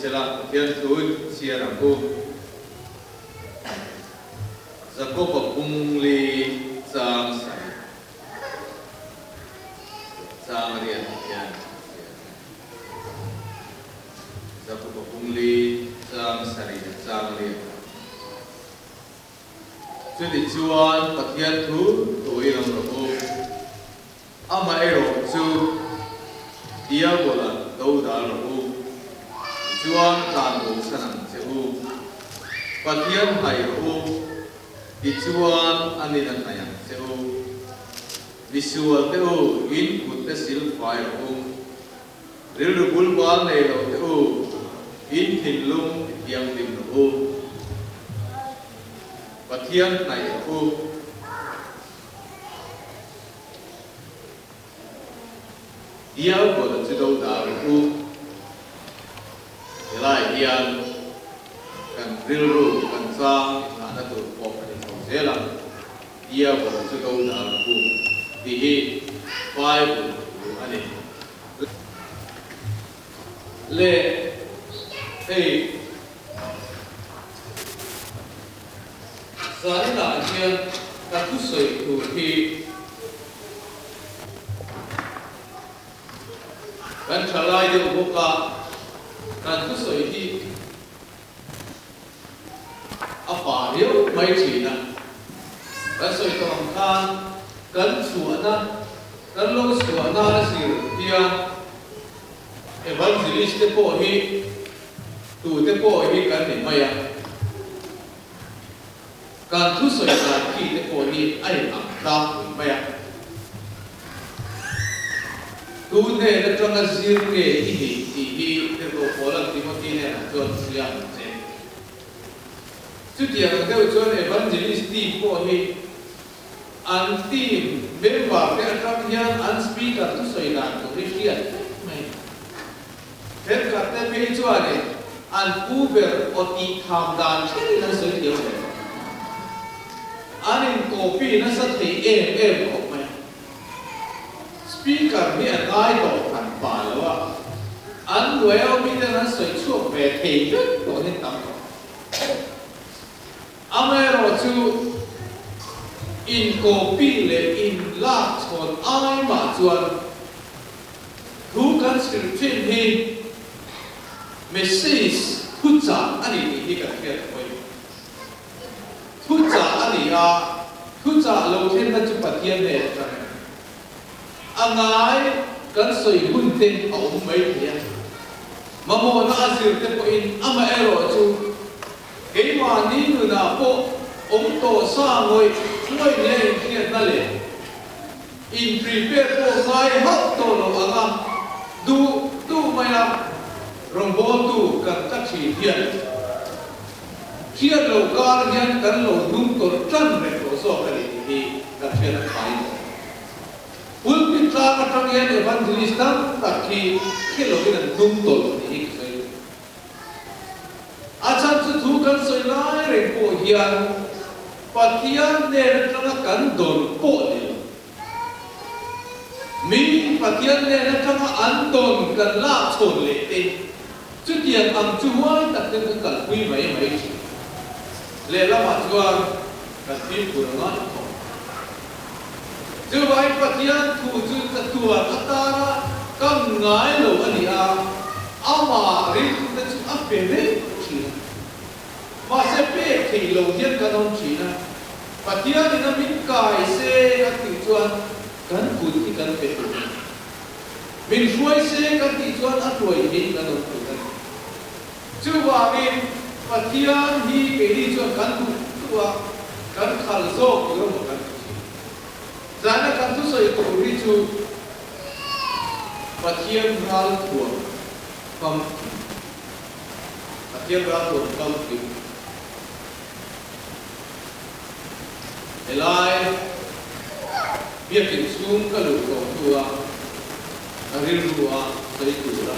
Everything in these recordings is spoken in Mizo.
sela, Pathian thu chhiar ang u. Jakob-a bung li chang sarih chang riat hian chhiar ang. Jakob-a bung li chang sarih leh chang riat. Chutichuan Pathian thu thuin awm rawh u. Amaherawh chu Diabola do dal rawh u, tichuan tlan bo chhan ang che u. Pathian hnaih rawh u, tichuan a nin a hnaih ang che u. Misual te u, in kut te sil fai rawh u. Rilru bulbal nei lo te u, in thinlung ti thianghlim rawh u. Pathian hnaih rawh u. Diabola chu do dah rawh u. Helai hian kan rilru kan chang inngahna tur pawh a ni chho zel a, Diabola chu do dah rawh u tih hi Bible thu a ni. Le hei. Zaninah hian ka thusawi tur hi kan tha lai deuh bawk a, kan thusawi hi a pa riau mai thin a. Kan sawi tawh ang khan kan chhuahna, kan lo chhuahna a zir hian Evangelist te pawh hi tute pawh hi kan ni mai a. Kan thusawi dan khi te pawh hi a in ang tlangpui mai a. Tu hnen atanga zir nge i nih tih hi Tirhkoh Paula'n Timothy hnenah chuan siam ang che. Chutiang ang deuh chuan Evangelist team pawh hi an team member te atang hian an speaker thusawi dan tur hi hriat vek mai. Thenkhat te phei chuanin an pu ber aw tih tham dan thlengin an sawi thiam ve tawh. An in copy nasa thei em em khawp mai. Speaker hi an ngai tawh hran pah lo a, an hnuai a awmi ten an sawi chhuak ve thei vek tawh hi an tam tawh. Amaherawhchu in copy leh in lak chhawn ai mah chuan Thu kan zir thin hi message thuchah a ni tih hi kan hriat a pawimawh. Thuchah a ni a, thuchah lo thlenna chu Pathian nen atang a ni. A ngai kan sawi hun te a awm mai thei a, mamawhna a zir te pawhin amaherawhchu keimahni nunah pawh awm tawh sa ngawih ngawih nia inhriatna leh In prepare pawh ngai hauh tawh lo ang a, duh duh mai a, rawngbawltu kan ta thin hian hriat loh kar hian kan lo hnung tawlh tan reng tawh zawk a ni tih hi kan hriat a thain awm. Pulpit tlang atang hian evangelist tam tak hi hre lovin an hnung tawlh tih hi ka sawi duh. A chhan chu thu kan sawi lai reng pawh hian Pathian hnen atanga kan dawn pawh ni lo. Mi Pathian hnen atanga an dawn kan lak chhawn leh te, chutiang ang chu huai tak ten kan kalpui mai mai thin. Lehlamah chuan kan fimkhur a ngai khawp. Chuvangin Pathian thu chu chatuan atana kam ngai lo a ni a, amah rilrute chu a pe reng thin a. Mahse pek thei lo hian kan awm thin a, Pathianin a min kai se kan tih chuan kan kut hi kan pe tur a ni. Min hruai se kan tih chuan a hruai theiin kan awm tur a ni. Chuvangin Pathian hi keini chuan kan duh duh a, kan khal zawk tur emaw kan ti thin. Zana kan thusawi tur hi chu Pathian ralthuam famkim, Pathian ralthuam famkim helai biakin chhung ka luh tawh hnua ka rilru a sawi tura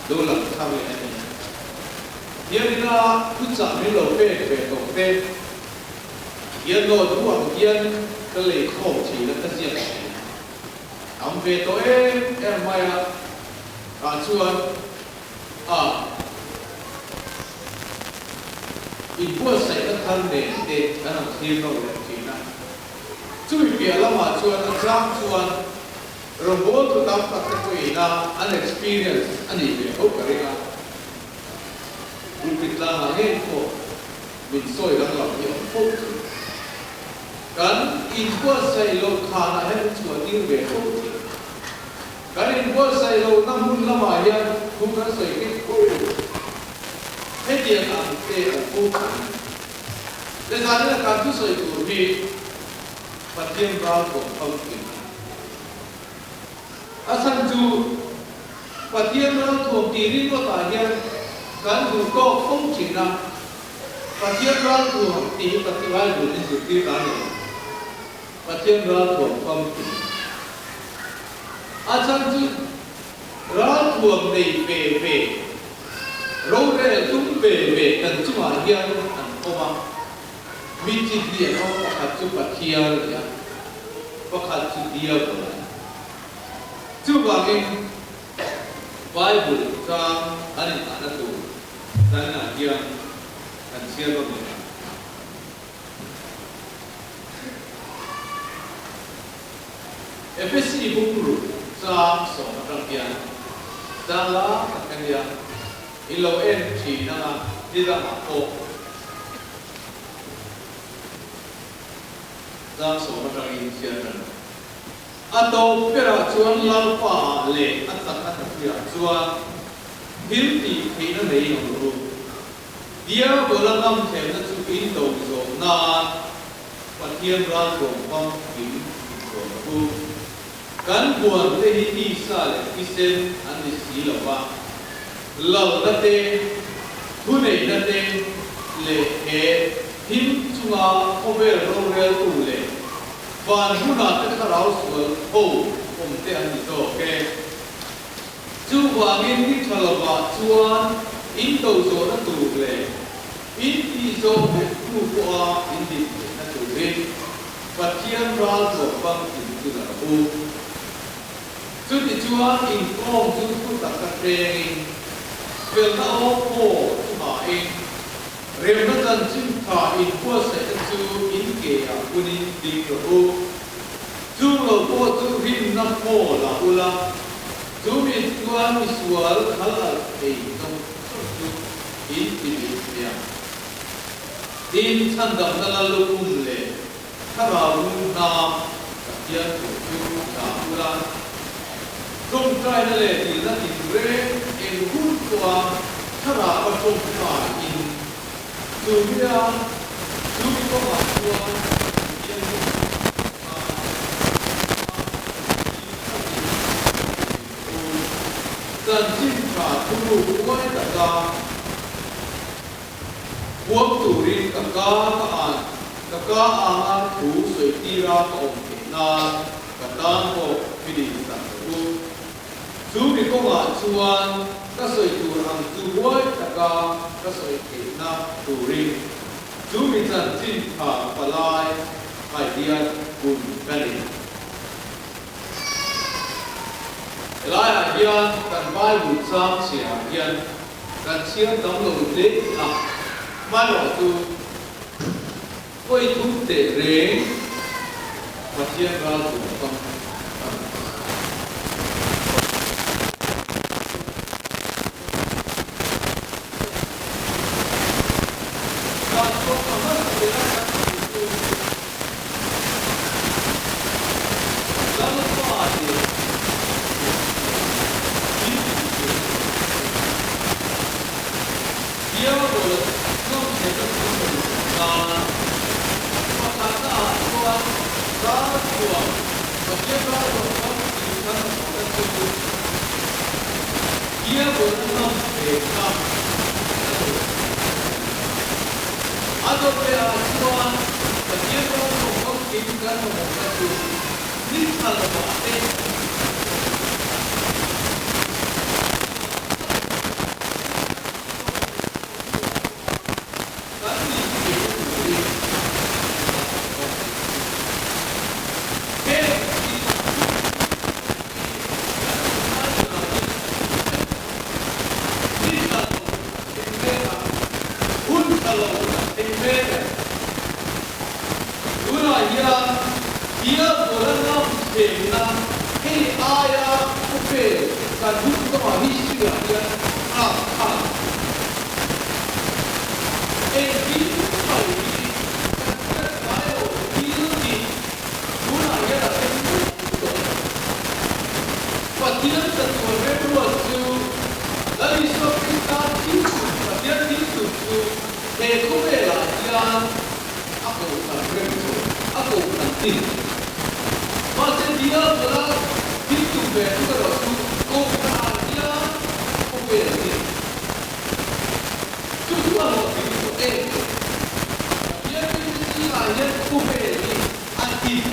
lo lang thar leh a ni a. Hianina thuchah min lo pek ve tawh te hian naw thu ang hian ka lei khawm thin a, ka ziak thin a. Tam ve tawh em em mai a, tah chuan a. Inbuatsaihna thar nen te kan han thlir lo leh thin a. Chumi piah lamah chuan a chang chuan rawngbawltu tam tak te pawhin a an experience a nih ve ho ka ring a. Pulpit tlangah ngei pawh min sawi danglam hi a awm fo thin. Kan inbuatsaih loh khanah hian min chhuah tir ve fo thin. Kan inbuatsaih lohna hmun lamah hian thu kan sawi ngei fo. Hetiang ang te an pu thin. Le zanina kan thusawi tur hi Pathian ralthuam famkim a ni. A chhan chu Pathian ralthuam tih ringawtah hian kan duh tawk fo thin a, Pathian ralthuam tih hi Pathian Bible in zirtir ta a ni lo. Pathian ralthuam famkim. A chhan chu ralthuam nei ve ve, rorel tum ve ve kan chungah hian an awm a. Mi chi hnih an awm, pakhat chu Pathian a ni a, pakhat chu Diabol a ni. Chuvangin Bible chang kan inngahna tur zaninah hian kan chhiar vak leh ang. Efesi bungruk chang sawm atang hian chang la tak ka nia, i lo en thin anga ni dangah pawh chang sawm atangin chhiar tan. A tawp berah chuan Lalpa ah leh a chakna hnathliah chuan thil tih theihna nei ang ru. Diabola ngam thlemna chu in do zawh nan Pathian ralthuam famkim inthuam a pu. Kan buan te hi tisa leh thisen an ni si lo va, lalna te, thuneihna te leh he thim chunga khawvel roreltu leh van hunah te thlarau sual ho awm te an ni zawk e. Chuvangin ni tha lovah chuan in do zawhna tur leh in tih zawh vek hnu pawha in din theihna turin Pathian ral tuah famkim chu la rawh u. Chutichuan inkawm chu thu taka hrengin felna aw phaw chu hain remna chanchin tha inbuatsaihna chu in keah hunin ding rawh u. Chung lo pawh chu rinna phaw la ula, chu mi chuan misual khal alh thei zawng zawng chu in ti bik thei ang. Tin, chhandamna la lukhum leh thlarau lung hnam Pathian thu chu la ula, tawngtaina leh dilna tinreng eng hun pawha thlarau a tawngtaiin chu mia chu mi kawngah chuan Pathian chu Chanchin tha thuruk huai taka puang turin ka ka ka an ka ka anga thu sawi tira ka awm theih nan ka tan pawh mi din sak rawh u. Chu mi kawngah chuan ka sawi tur ang chu huai taka ka sawi theihna turin chu mi chanchin tha palai Hai hian hun ka nei. Helaiah hian kan Bible chang chhiarah hian kan chhiar tam lo hle a, hmaerawhchu pawi thum teh reng Pathian ral tur kam a rawn ti. Dan pawh a hmasa ber a kan tih chu Lalpa leh thil tih theihna tur a ni. Diabol hnawmchhena chu ka duh nan pakhatna ah chuan ralthuam Pathian ralthuam famkim kan mamawhna chu Diabol a hnam thlemna ka duh A dawteh ah chuan Pathian ralthuam famkim kan mamawhna chu ni tha lovah te Kan nih theihna turin Heng thil hi kan tunlai hunah hian kan hmu vek. Ni tha lo a thleng mek a, hun tha lo a thleng. hian Diabola ngam thlemna hei aia khawvel kan hun tawhah history-ah hian rap thlak engkim mai hi kan hriat ngai lo thil tih tunah hian a thleng mek tawh a ni. Pathian chatuan remruat chu Lal Isua Krista thiltum, Pathian thiltum chu he khawvelah hian a kohhran rem chu a kohhran tin. Mahse Diabola thiltum ve chu erawh chu kohhranah hian khawvel tin. Chu chu a hlawhtling tawh em em. Pathian mite zingah hian khawvel hi a din.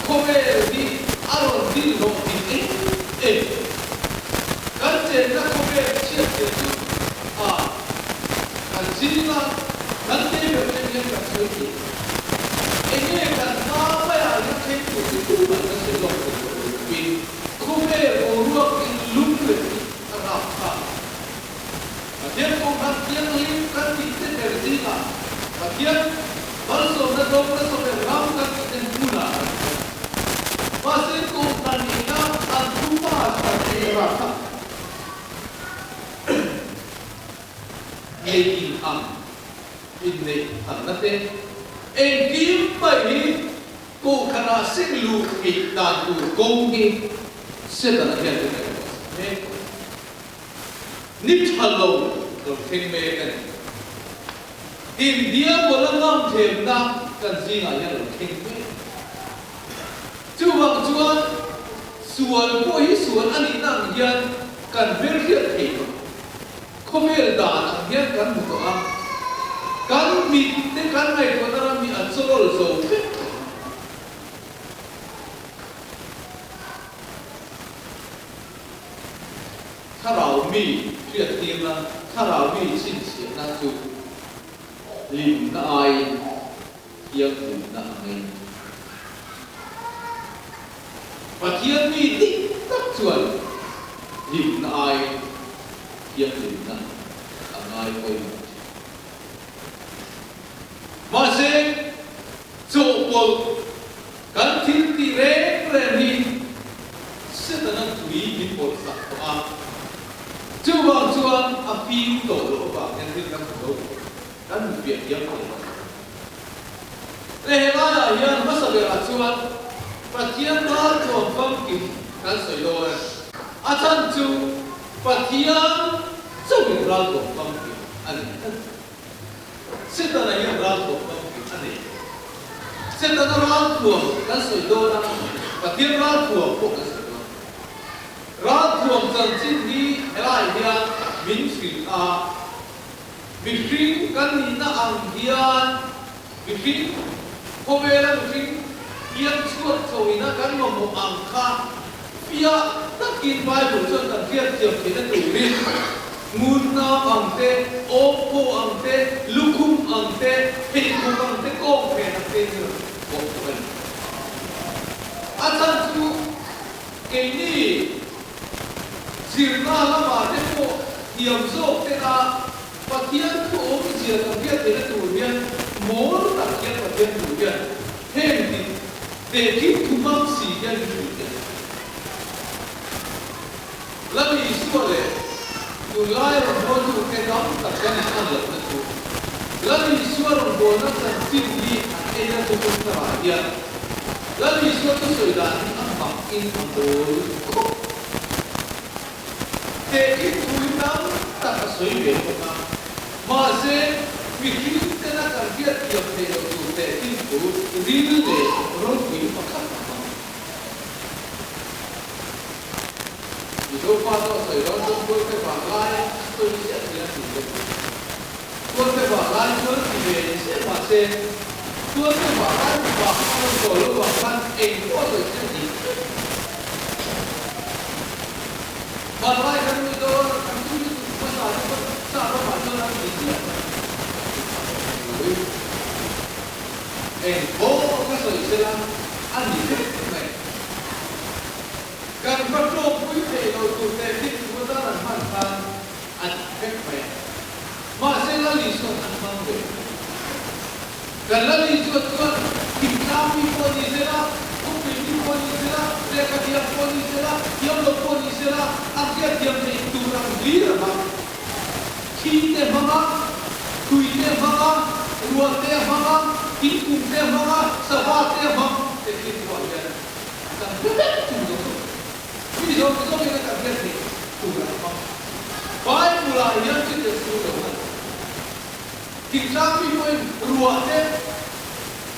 Khawvel hi a rawn din hlawhtling em em. Kan chenna khawvel chhiatchhiah chu a kan zinga kan te ber te hian kan sawi thei. Enge kan hma maiah hian thleng tur chu tumah kan sawi lawk thei tawh lo lovin khawvel boruak in lum leh hi a rap thlak. Pathian Kohhran Thianghlim kan tih te ber zingah Pathian malsawmna dawng nasa ber ram kan tih te hmunah kan awm. Mahse Kohhran ina an thupa chhan ei a rap thlak. Nei in ang inneih thanna te engkim mai hi Kohhranah seng luh theih dan tur kawng hi Setana hian min ngaihtuah sak mek tawh. Ni tha lo rawn thleng mek a ni. Tin, Diabola ngam thlemna kan zingah hian rawn thleng mek. Chuvang chuan sual pawh hi sual a nihna ang hian kan hmelhriat thei lo. Khawvel dan ang hian kan hmu tawh a, kan mit te kan ngaihtuahna ram hi a chawl zo vek tawh a. Thlarau mi hriattirna, thlarau mi chhinchhiahna chu hlimna aiin thianghlimna a ngei. Pathian mi dik tak chuan hlimna aiin thianghlimna a ngai pawimawh thin. Mahse, chawhpawlh kan thil tih reng reng hi Setana tui min pawlh sak tawh a, chuvang chuan a fim tawh loh avang hian thil kan hmu lo kan hmu fiah thiam thei lo. Le helaiah hian hmasa berah chuan Pathian ralthuam famkim kan sawi dawn a, a chhan chu Pathian chauhin ralthuam famkim a ni tlat. Setana hian ralthuam famkim a nei lo. Setana ralthuam kan sawi dawn a, Pathian ralthuam pawh kan sawi dawn. Ralthuam chanchin hi helai hian min hrilh a, mihring kan nihna ang hian mihring khawvela mihring piang chhuak chhoina kan mamawh ang kha Fiah takin Bible chuan kan hriatthiam theihna turin ngunhnam ang te, awmphaw ang te, lukhum ang te, pheikhawk ang te, kawngphen ang te in rawn bawk tawh a ni. A chhan chu keini zirna lamah te pawh thiam zawk tena Pathian thu awmzia kan hriat theihna tur hian mawl tak hian Pathian thu hian heng ti Tehkhin thu hmang si hian min hrilh teh. Lal Isua leh tunlai rawngbawltute tam tak kan in an lohna chu Lal Isua rawngbawlna chanchin hi an en a thuthlung tharah hian Lal Isua thusawi dan hi a mak in a mawl khawp. Tehkhin thu hi tam tak a sawi ve bawk a, mahse mihring tena kan hriatthiam theih loh tur tehkhin thu ril leh ropui pakhat a hmang. Mizo pa chu a sawi dawn chuan Tualte vang lai a sawi chiah thin a ti deuh. Tualte vang lai chuan ti ve ni chiah mahse Tualte vang lai bak a rawn tawh loh vang khan eng pawh a sawi chiah ti vek. Vanlai kan nih dawn kan tum lutuk hmasa te pawh sa ramah chuan an ti chiah mai. Eng pawh ka sawi sela a ni vek mai. Kan va tlawmpui theih loh tur te thil thu atan an hman khan a ni vek mai. Mahse Lali chuan an hmang ve. Kan Lali chuan chuan thingtlang. Thingtlang mi pawh ni sela, khawpui mi pawh ni sela, lehkha thiam pawh ni sela, thiam lo pawh ni sela, a hriatthiam theih tur ang hlir a hmang. Thi te hmang a, tui te hmang a, ruah te a hmang a, thingkung te a hmang a, sava te a hmang te khi thuah hian kan hre vek tur zawk zawk. Mi zawng zawngin a kan hriat theih tur an hmang. Bible-ah hian chutiang chu lo a ni. Thingtlang mi pawhin ruah te,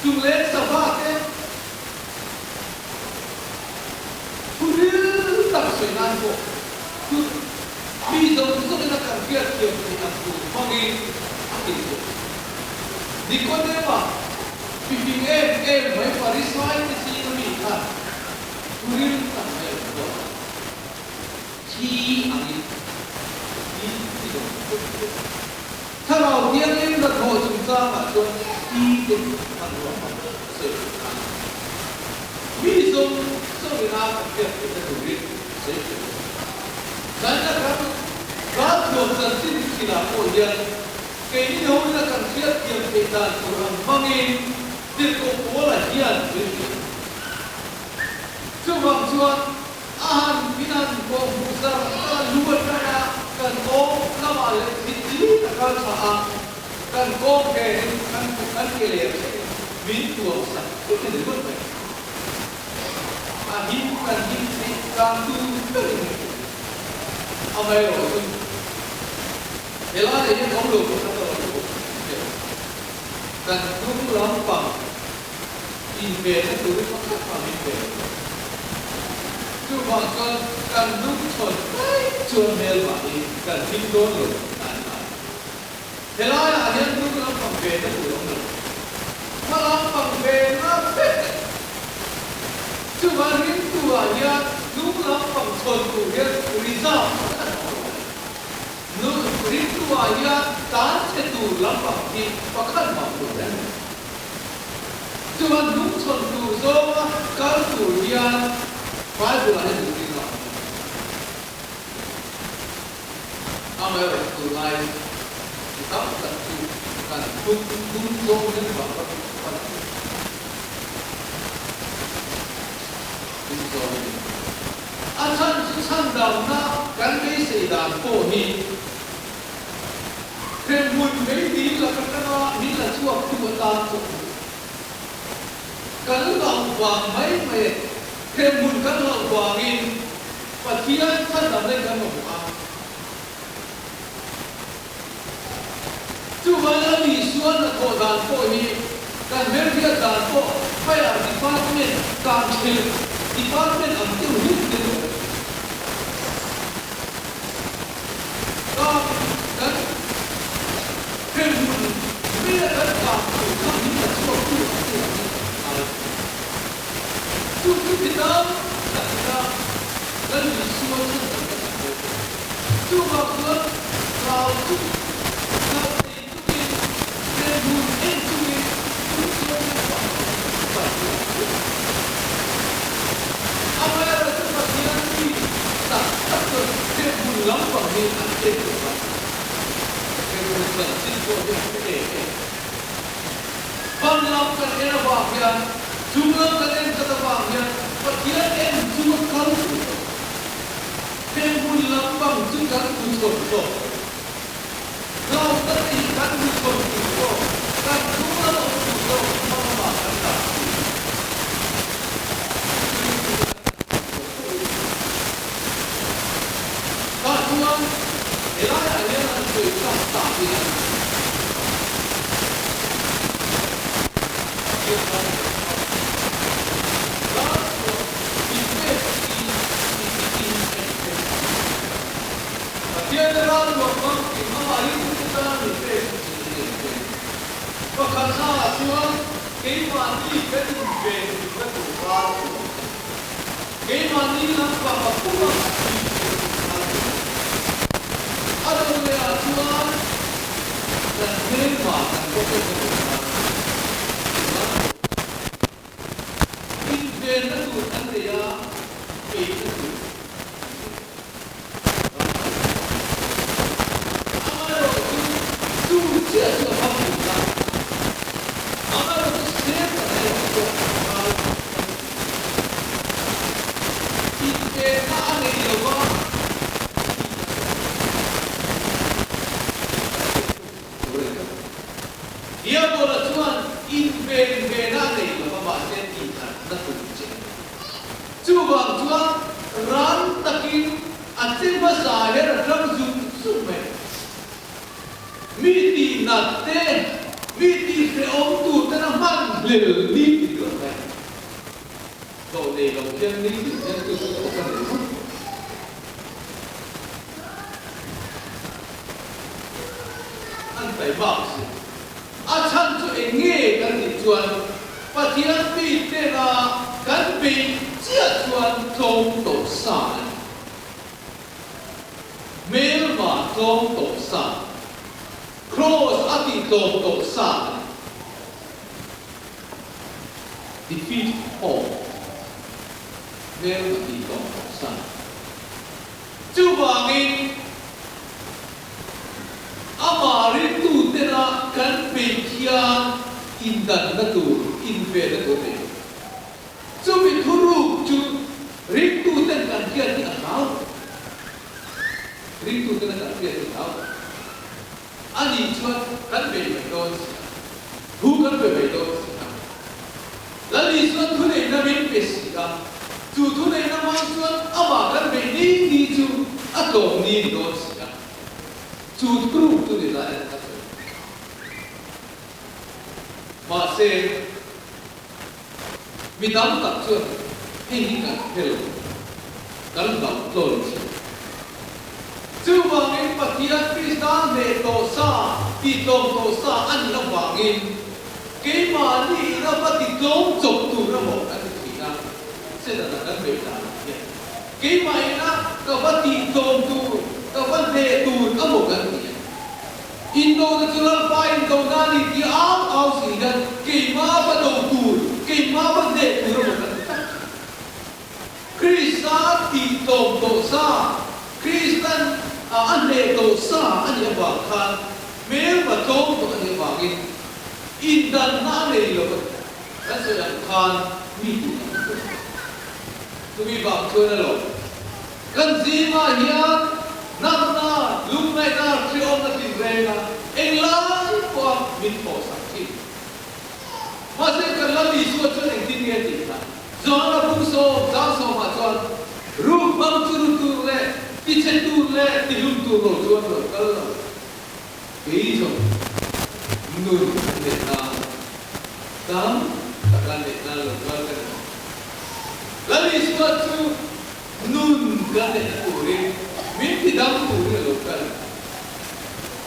chungleng sava te, thu ril tak sawi nan pawh chu mi zawng zawngin a kan hriat thiam theih ang tur hmangin a hrilhfiah. Nikodema, mifing em em mai Farisai te zinga mi khan thu ril tak mai a lo tuar a. Thi angin thi ti lo tawp tawp. Thlarau Thianghlim hnathawh chungchangah chuan thi te hmanrua hman a sawi theih nan mi zawng zawngina kan hriat theihna turin a sawi theih lo. China ram ralthuam chanchin thilah pawh hian keini hoina kan hriat thiam theih dan tur ang hmangin tirhkoh Paula hian min hrilh. Chuvang chuan A han min han kawh hmuh zar zar a, lu atanga kan awm lamah leh thil a kal tha a, kan kawng nghenin kan kan ke leh thlengin min tuam sak thut a ni ringawt mai. A him kan him theih tlang tur berin min tuam a. Amaherawhchu, helai ah hian awm lo pakhat a rawn chhuak hriat a, kan hnung lampang Invenna turin pakhat mah min pe lo. Chuvang chuan kan lungchhawn mai chuan hmel mah hi kan hlim dawn lo tihna a ni mai. Helaiah hian hnung lampang venna tur a awm lo. Hma lampang venna vek a ni. Chuvang ringtu-ah hian hnung lampang chhawn tur hian reserve pakhat a awm lo a ni. Ringtu-ah hian tan chhe tur lampang hi pakhat mah awm lo reng a ni. Chuan hnungchhawn tur zawnga kal tur hian Bible-ah hian zirtir a awm a. Amaherawhchu tunlai mi tam tak chu kan hnung hnung zawng hian vang ram chu pan a ni. Hnung zawng a ni. A chhan chu chhandamna kan beisei dan pawh hi Hremhmun meidil laka tanga min la chhuaktu atan pawh hi kan hlauh vang mai mai e. Hremhmun kan hlauh vangin Pathian chhandamna hi kan mamawh a. Chuvangin a Isua hnathawh dan pawh hi kan hmelhriat dan pawh Fire Department kangthelh Department ang deuh hian thil a awm. Kang kan hremhmun mei a kan kang tur kha min la chhuak tu ang chu ang in kan ngai. Chu chu ti tam tak ila Lal Isua chhan dang ka kan dawn lo. Chuvang chuan rau chu hlauh nei chungin hremhmun en chungin chu chuan min fah lo kan ti ang chu. Amaherawhchu Pathian mi tak tak chuan hremhmun lampang hi an en lo a, hremhmun chanchin pawh hi an hre em em. Ban lam kan en avang hian, chung lam kan en tlat avang hian Pathian en chu a kal tur zawk. Hremhmun lampang chu kan hmu chhawn zawk. Hlauhna te hi kan hmu chhawn tur zawk, kan hnung lam awm tur zawk hma lamah kan dah thin. Tah chuan helaiah hian an sawi tak tak hian Pathian ram kan hmang. Ral chuan inpek hi intikin a inpek a. Pathian ral ruahmang tih amah ringtute tan inpek chu a ni ang em? Pakhatnaah chuan keimahni kan inven hlimna tur ral chu a awm. Keimahni lampang a puma inven tur ral chu a awm. A do lehah chuan kan hmelmah kan kawkekna tur ral chu a awm. Invenna tur kan nei a, beihna tur kan nei bawk. Amaherawhchu chu chiah chu a famkim ta. Amaherawhchu Setana erawh chuan. Diabola chuan inven vena a nei lo va, mahse tihnatna tur che a ni. Chuvang chuan ran takin a che hmasa hian a tang zung zung mai. Mi tihnat te, mi tihhrehawm tur ten a hman hlel ni tih lo mai. Hlawh nei lo hian ni tih hian chu chu thawk a nei ngawt lo. An taima si. A chhan chu eng nge kan tih chuan Pathian mi tena kan beih chiah chuan tlawm tawh sa a ni. Hmelma tlawm tawh sa, Kraws a tih tlawm tawh sa a ni. Defeat all. Hmelma tih tlawm tawh sa. Chuvangin, amah ringtutena kan beih hian indanna tur, invenna tur a nei lo. Chumi thuruk chu ringtuten kan hriat hi a hlau lo. Ringtutena kan hriat hi a hlau lo. A nih chuan kan bei mai dawn si a, thu kan pe mai dawn si a. Lal Isua thuneihna min pe si a, chu thuneihna hmang chuan amah kan beih ni ni chu a tlawm ni ni dawn si a. Chu thuruk chu ni lai a sawi. Mahse, Mi tam tak chuan hei hi kan hre lo, kan hlauh tlawn thin. Chuvangin Pathian Krista hneh tawh sa, titlawm tawh sa a nih avangin keimahni ina va titlawm chawp tur emaw kan ti thin a, Setana kan beih dan ang hian keimah ina ka va titlawm tur, ka va hneh tur emaw kan ti a. Indona chu Lalpa indona a ni tih au au si hian keimah va do tur, keimah va hneh tur emaw kan ti tak thin. Krista tih tlawm tawh sa, Kristan a hneh tawh sa a nih avang khan hmelma tlawm tawh a nih avangin indanna a nei lo a ni. Kan sawi ang khan mi tih ang a sawi. Chumi vang chuan a lo. Kan zingah hian natna, lungngaihna, hrehawmna tinreng a englai pawha min thawhsak thin. Mahse kan Lal Isua chuan engtin nge tih kha? Johana bung sawm, chang sawmah chuan, Ruk hmang chu ru tur leh tichhe tur leh tihlum tur lo chuan lo kal lo. Kei zawng nun an neih nan, tam tak an neih nan lo kal ka ni. Lal Isua chu Nun ka neih turin min ti dam turin a lo kal.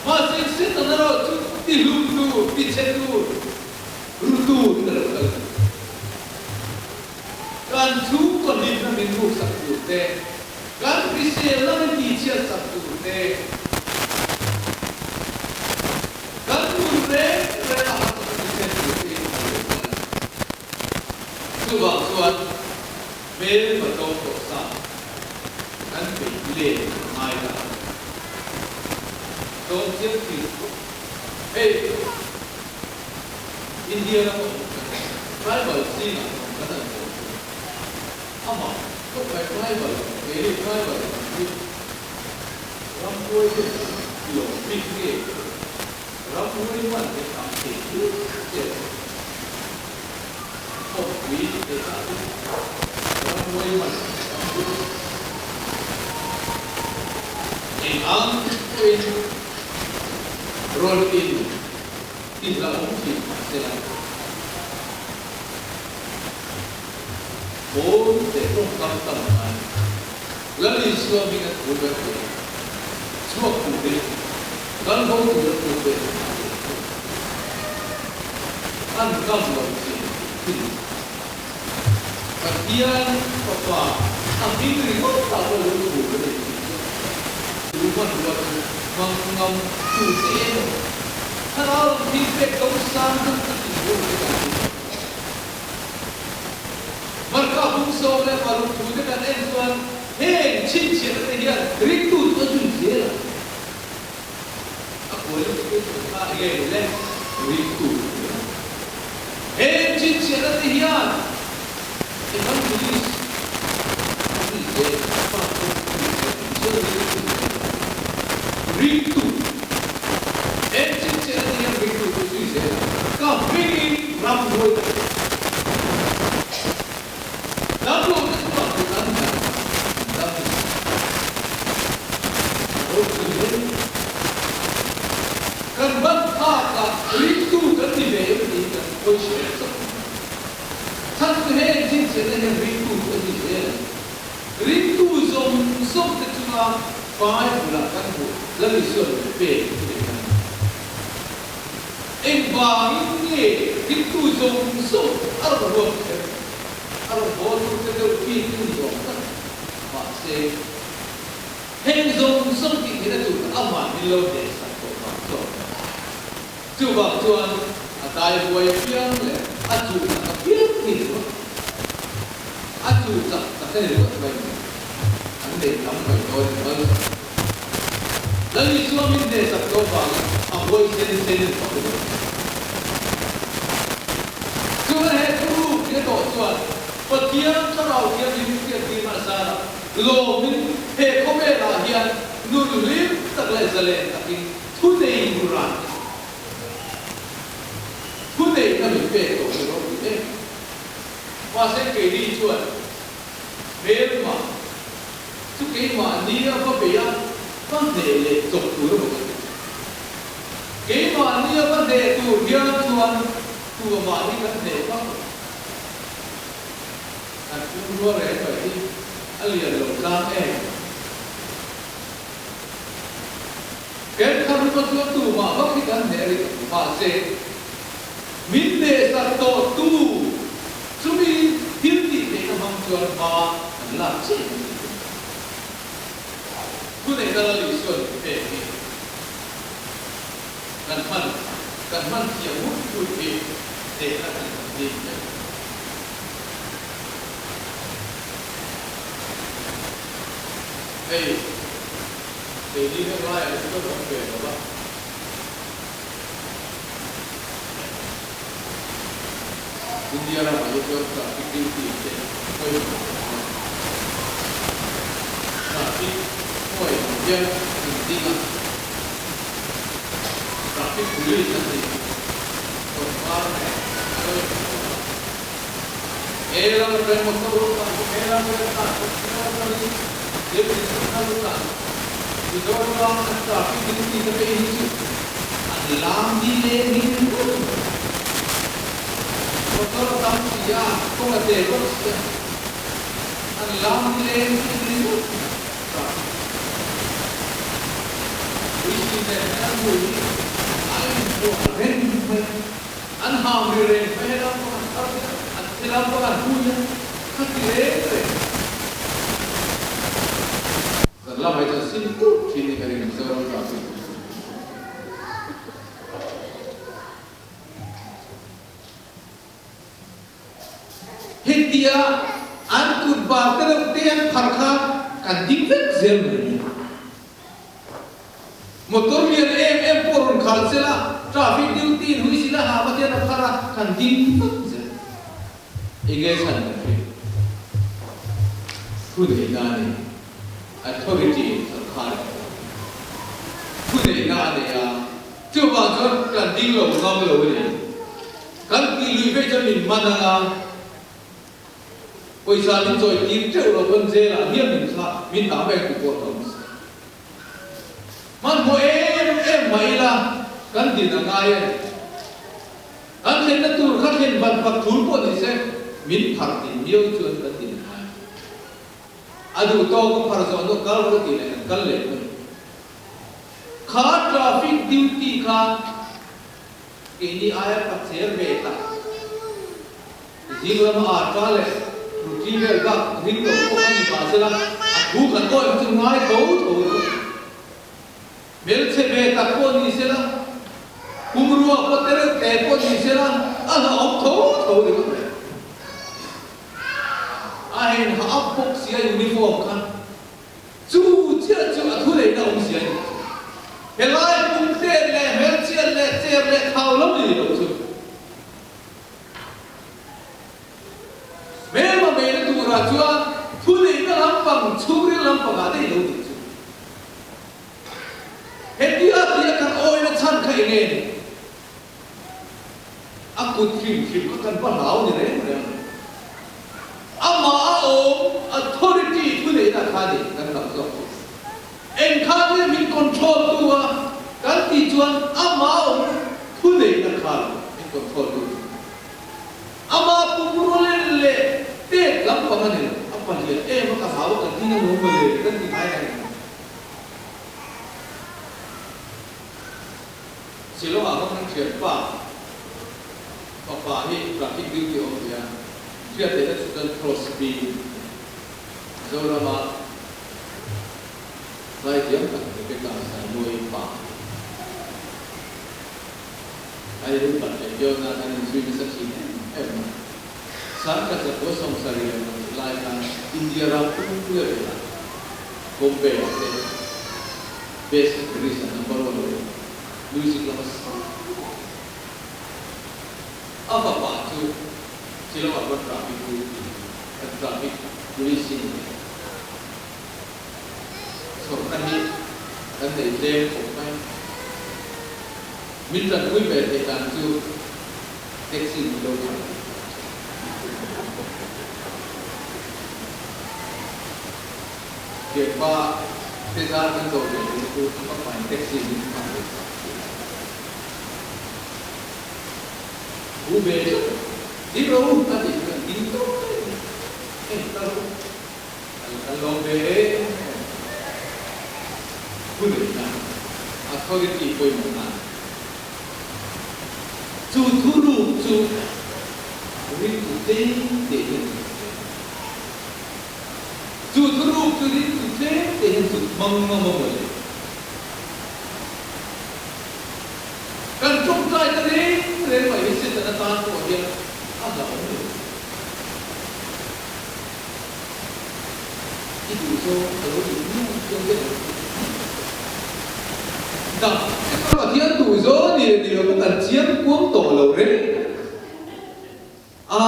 Mahse Satan erawh chu ti hlum tur, ti chhe tur, ru turin a lo kal. Kan chhungkaw hlimna min ruksak tur te, kan hriselna min tihchhiatsak tur te, kan nun reng reng a harsatna min thlen tur te in a lo kal. Chuvang chuan hmel va tlawm tawh sa kan beih let a ngai ta a ni. Tlawm chiang thin hei India ram a awm kan tribal zingah awm kan an tawh chu amah khawp mai tribal keini tribal ang hi ramhuai hian an lawm bik nge ramhuai man hi a tam thei hle che. Khawpui te kha chu ramhuai man a tam hle. Eng ang pawhin rawn in ti hlauhawm thin mah sela, pawn leh tawngkam tam a ngai. Lal Isua hminga thu kan pe a, chhuak turin kal bo tura thu pek a ngai leh thung. An ngam lo chin thin. Pathian Fapa a hming ringawt ah pawh lo thu ka nei thin chu chu hmanrua chu hmang ngam tu te emaw thlarau lam thil pek do sang deuh ka tih tur te kan ni. Marka bung 16 thu te kan en chuan heng chhinchhiahna te hian ringtu chu a zui zel a. A qualification kha enge ni le? Ringtu a ni a. Heng chhinchhiahna te hian evangelist a zui zel a, pastor a zui zel a, missionary a zui zel a. Ringtu. Heng chhinchhiahna te hian ringtu chu a zui zel a. huai ta hle. Damlo te chungah kut an nghat a, an dam ni. A ropui hle. Kan ban phakah ringtu kan ni ve em tiin kan hawi hriat chauh mai. Chhan chu heng chhinchhiahna hian ringtu chu a ni zel a ni. Ringtu zawng zawng te chunga Bible ah kan hmuh Lal Isuan min pek chu nei a ni. Engvangin nge ringtu zawng zawng a rawn ruat kher? A rawn haw tur te deuh bik chu ni awm tak mahse heng zawng zawng tih theihna tur kha amah min lo hnehsak tawh vang chuan chuvang chuan a dai huai apiang leh a chuh chak apiang hi ni ringawt a chuh chak tak a ni ringawt mai ni an nei tam mai dawn in malsawm Lal Isua min hnehsak tawh vangin a huai sen sen in ka hmu. Chuan he thuruk hi a tawh chuan Pathian Thlarau Thianghlim hriattirna a zar a, lawmin he khawvelah hian nun hlim tak leh zalen takin thu nei tur a ni. Thu neihna min pek tawh hi ropui em. Mahse keini chuan hmelma chu keimahni a va bei a, va hneh leh chawp tur a maw ka ti. Keimahni a va hneh tur hian chuan tu mahni kan hneh vak lo. Kan pumrua reng mai hi a lian lo tlang em? Ken kha ruma chuan tumah vak hi kan hneh rih lo. Mahse, min hnehsak tawh tu chumi thil tih theihna hmang chuan hma kan lak chiah ang tih chu. Thuneihna Lal Isuan min pek hi kan hman kan hman thiam ngut ngut hi hnehna kan kan dim mai. Hei, keini heng laiah hi chuan awm ve lo va. India ramah hi chuan traffic duty te pawimawh ang a. Traffic hnuai ang hian an ding a, traffic police an ni sawrkar nen pawimawh a. He lam atang motor rawng tlan bawk, he lam atang tlan bawk, he lam atangin thil inchhunna rawng tlan bawk. Mizorama an traffic duty te phei hi chu an lam ni leng hi ni ringawt mai. Motor a tam si a, kawng a te bawk si a, an lam ni leng hi ni ringawt mai traffic. Puisi nen hian an hmui hi a inhmuah reng mai. An hau ri reng mai helam pawh an thar sia, an helam pawh an hui a, kha ti reng reng. Zan lamah hi chuan sim tur thin ni ka ring Mizoram traffic. Hetia an kut bar te reuh te an phar kha kan ding vek zel mai ni. Motor lian em em pawh rawn khal se la, traffic duty in hui sila ha va hian a phar a, kan ding vak zel. Enge chhan kan hria? Thu neihna a nei. Authority sorkar in thu neihna a nei a, chuvang chuan kan ding lo ngam lo a ni. Kan tih lui phei chuan min man ang a. Pawisa min chawi tir teuh lo pawn jail ah hian min thlah min dah mai tih pawh a hlauh nasa. Hmanhmawh em em mai ila kan din a ngai a ni. Kan thlenna tur kha thlen van fak thul pawh ni se min phar din miau chuan kan din a ngai. A duh tawk a phar zawh hnu kal rawh tih leh kan kal leh mai. Kha traffic duty kha keini aia pacher ve tak. Zing lama ata leh ruti vel bak ring lo pawh a ni mah sela, a thu kan awih chu ngai tho tho ru. Hmelchhe ve tak pawh ni sela, pumrua pawh te reuh te pawh ni sela, a hlauhawm tho tho ringawt mai. A hen ha up bawk sia uniform kha. Chu chiah chu a thuneihna awmzia a ni. Helai pumtet leh hmelchhiat leh cher leh thau lo ni lo chu. Hmelma meina turah chuan thuneihna lampang chhungril lampangah daih lo tih chu. Hetia tia kan awina chhan kha eng nge ni? A kut. kut hrim hrim kha kan va hlau ni reng reng lo. Amah a awm authority thuneihna kha ni kan hlauh zawk chu. Eng kha nge min control tu a kan tih chuan amah a awm thuneihna kha lo min control tu chu. Amah pumrualin leh tet lampang a ni lo, a palian em a ka hlau a kan ding a lo mawle kan ti ngai reng lo. Shillong-ah kha kan thianpa fapa hi traffic duty awm ve a, hriat theihna chu chuan Crosby Zorama zaithiam tak Rebecca Saimawi pa a ni. Kan upat leh viau nan an inzui nasa thin em em a. Sangkhat zakua 70 leh pahnih lai khan India ram pum level-ah Bombay-ah te Best Guitarist-ah number one lo music lama sang a fapa chu Shillong-ah pawh traffic duty a traffic police in chhawrna hi kan nei tlem khawp mai. Min tanpui ve theih dan chu taxi min lo khalh tih ka hre. Thianpa te zar kan zawh ve theihna chu a papain taxi min khalh ve sak tih a hre. Hu ve tlat a, ding rawh u a tih chuan ding tawp mai a ni. Hei kal rawh u. Kan lawm ve em em. Thuneihna, authority, pawimawhna a ni. Chu thuruk chu ringtu tlem te hian zut hle. Chu thuruk chu ringtu tlem te hian zut hmang ngam a maw le? Kan tawngtai ta reng reng mai hi Setana tan pawh hian a hlauhawm lo. I duh zawng a lo nih miau chuan te lo ti dah. Pathian duh zawng a ni leh ni lo pawh kan chiang kuang tawh lo reng a,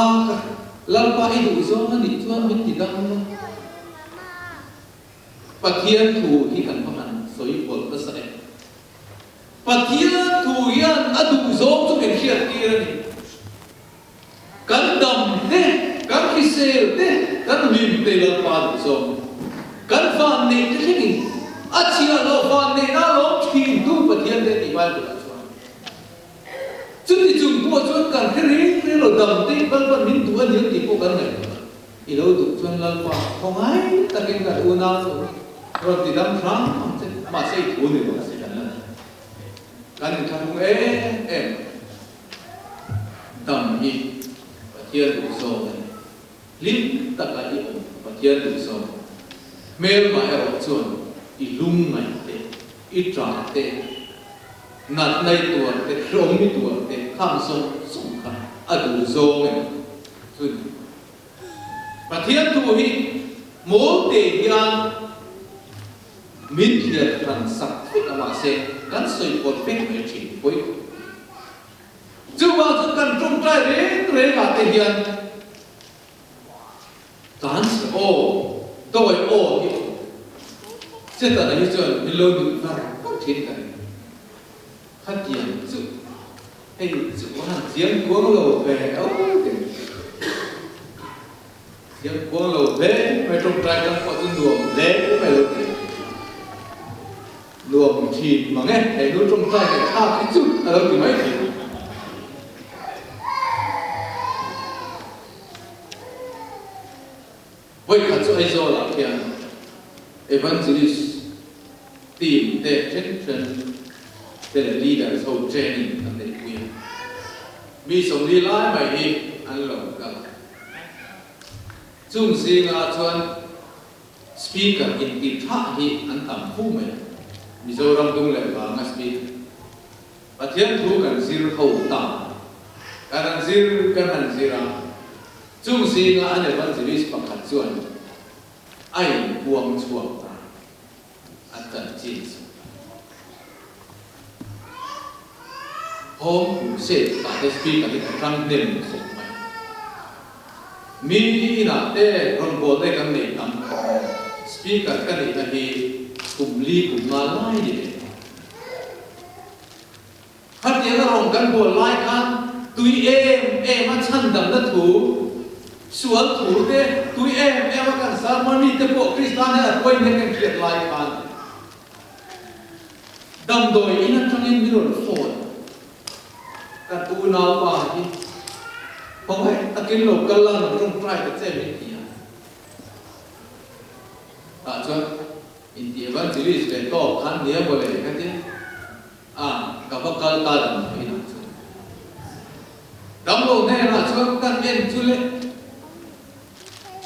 Lalpa i duh zawng a nih chuan min ti dam la. Pathian thu hi kan va han sawi pawlh nasa em. Pathian thu hian a duh zawng chu min hriat tir a ni. Kan dam te, kan hrisel te, kan hlim te Lalpa duh zawk. Kan van neih te thlengin a chhiahhlawh van neihna lawm thin tu Pathian te tih Bible ah chuan. Chuti chung pawh chuan kan hre reng reng lo dam te Lalpan min duh a ni ang tih pawh kan ngaihtuah a. I lo duh chuan Lalpa khawngai takin kan unau chu rawn ti dam hram ang che, mahse i thu ni lo a si kan la ti. Kan inthlahrung em em. Dam hi Pathian duh zawk a ni. Hlim taka i awm Pathian duh zawk. Hmelma erawh chuan i lung ngaih te, i ṭah te, natna i tuar te, hrehawm i tuar te khang zawng zawng kha a duh zawng a ni. Chu ni. Pathian thu hi mawl te hian min thliar hran sak vek a mahse kan sawi pawlh vek mai ṭhin pawi khawp. Chuvang chuan kan tawngtai reng reng ah te hian tlan chhe aw, dawi aw hi a awm. Setana hi chuan min lo nuih var var thin ka ring. Khatiang chu hei chu a han chiang kuang lo ve aw te. Chiang kuang lo hle mai tawngtai tang pawh chu nuam hle mai lo ti. Nuam thin mang e, he nu tawngtai ngaihthlak hi chu a lo ti mai thin. Vawikhat chu Aizawl-ah khian Evangelist team te then then te leh leaders ho training an neihpui a. Mi 40 lai mai hi an lo kal a. Chung zingah chuan Speaker intih thah hi an tam fu mai. Mizoram dung leh vanga Speaker. Pathian thu kan zir ho ta. Kan han zir kan han zir a, chung zinga an evangelist pakhat chuan a inpuang chhuak ta. A chanchin chu. Home Crusade tah te Speaker hi ka tang hnem khawp mai. Mi inah te rawngbawlna kan nei tam khawp mai. Speaker ka nihna hi kum li kum nga lai ni ve ta. Khatianga rawn kan bawl lai khan. tui em em a chhandamna thu, sual thu te tui em em a kan sermon mi te pawh Krista nen a tuai nen kan hriat lai khan damdawi in atangin min rawn phone. Kan unaupa hi khawngaih takin lo kal la lo tawngtai ta che min ti a. Tah chuan inti evangelist ve tawk khan nia mawle ka ti a, ka va kal ta damdawi inah chuan. Damlo hnenah chuan kan en chu le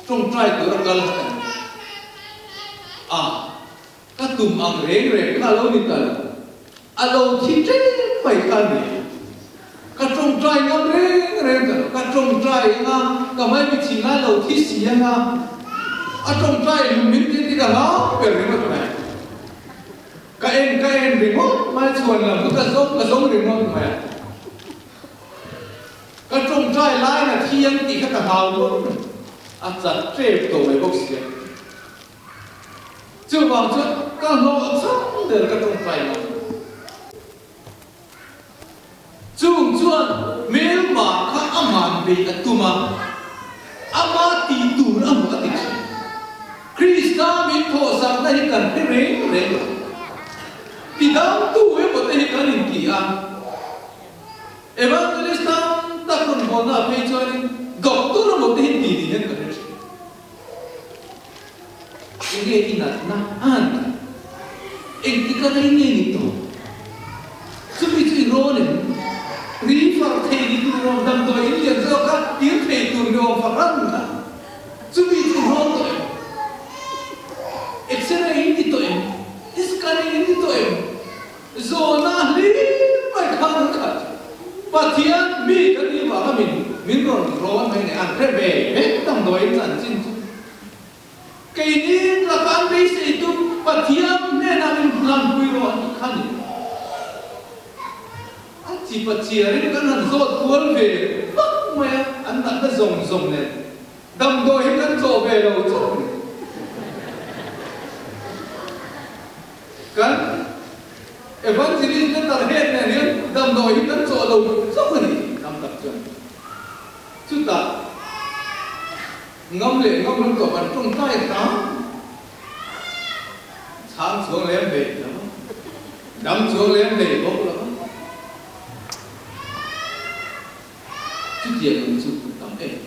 tawngtai tura kal kha kan ni a. Ka tum ang reng reng kha lo ni ta lo. A lo thi ṭep mai kha a ni. Ka ṭawngṭai ngam reng reng ta lo. Ka ṭawngṭai anga ka mai mi thin lai lo thi si anga a ṭawngṭai lung min ti ti ka hlau ber ringawt mai. Ka en ka en ringawt mai chhuan lam chu ka zawng ka zawng ringawt mai a. Ka ṭawngṭai laiin a thi ang tih kha ka hlau ber. A chat ṭep tawh mai bawk si a. Chuvang chuan ka hlawh chang der ka tawngtai ngam. Chung chuan hmelma kha a man bei a tum a, ama tih tur a hmuh a ti thin. Krista min thawhsakna hi kan hre reng reng lo. Tidangtu emaw te hi kan inti a. Evangelist tam tak rawn hawnna ah phei chuanin doctor emaw te hi ti ni hian ka hre thin. Enge i natna an? Engtik a rei nge ni tawh? Chumi chu i rawn em? Ri far thei ni tur awm damdawi in lian zawk a tir thei tur ni awm fahran a, chumi chu i rawn tawh em? X-ray in ti tawh em? Scanning in ti tawh em? Zawhna hlim mai khan an khat. Pathian mi kan nih vanga min min rawn rawn mai nei an hre ve vek damdawiin chanchin chu. Keini laka an beisei tum Pathian hnenah min hlanpui rawh an tih kha ni. A chi Pathianin kan han zawt kual ve vak mai a, an natna zawng zawng nen damdawi hi kan tlawh ve lo chauh a ni. Kan Evangelist letter head nen hian damdawi hi kan chawh lo chauh a ni tam tak chuan. Chutah ngam leh ngam lam tawh kan tawngtai hram chhang chuang lem hlei lo a, dam chuang lem hlei bawk lo a. Chutiang ang chu tam em.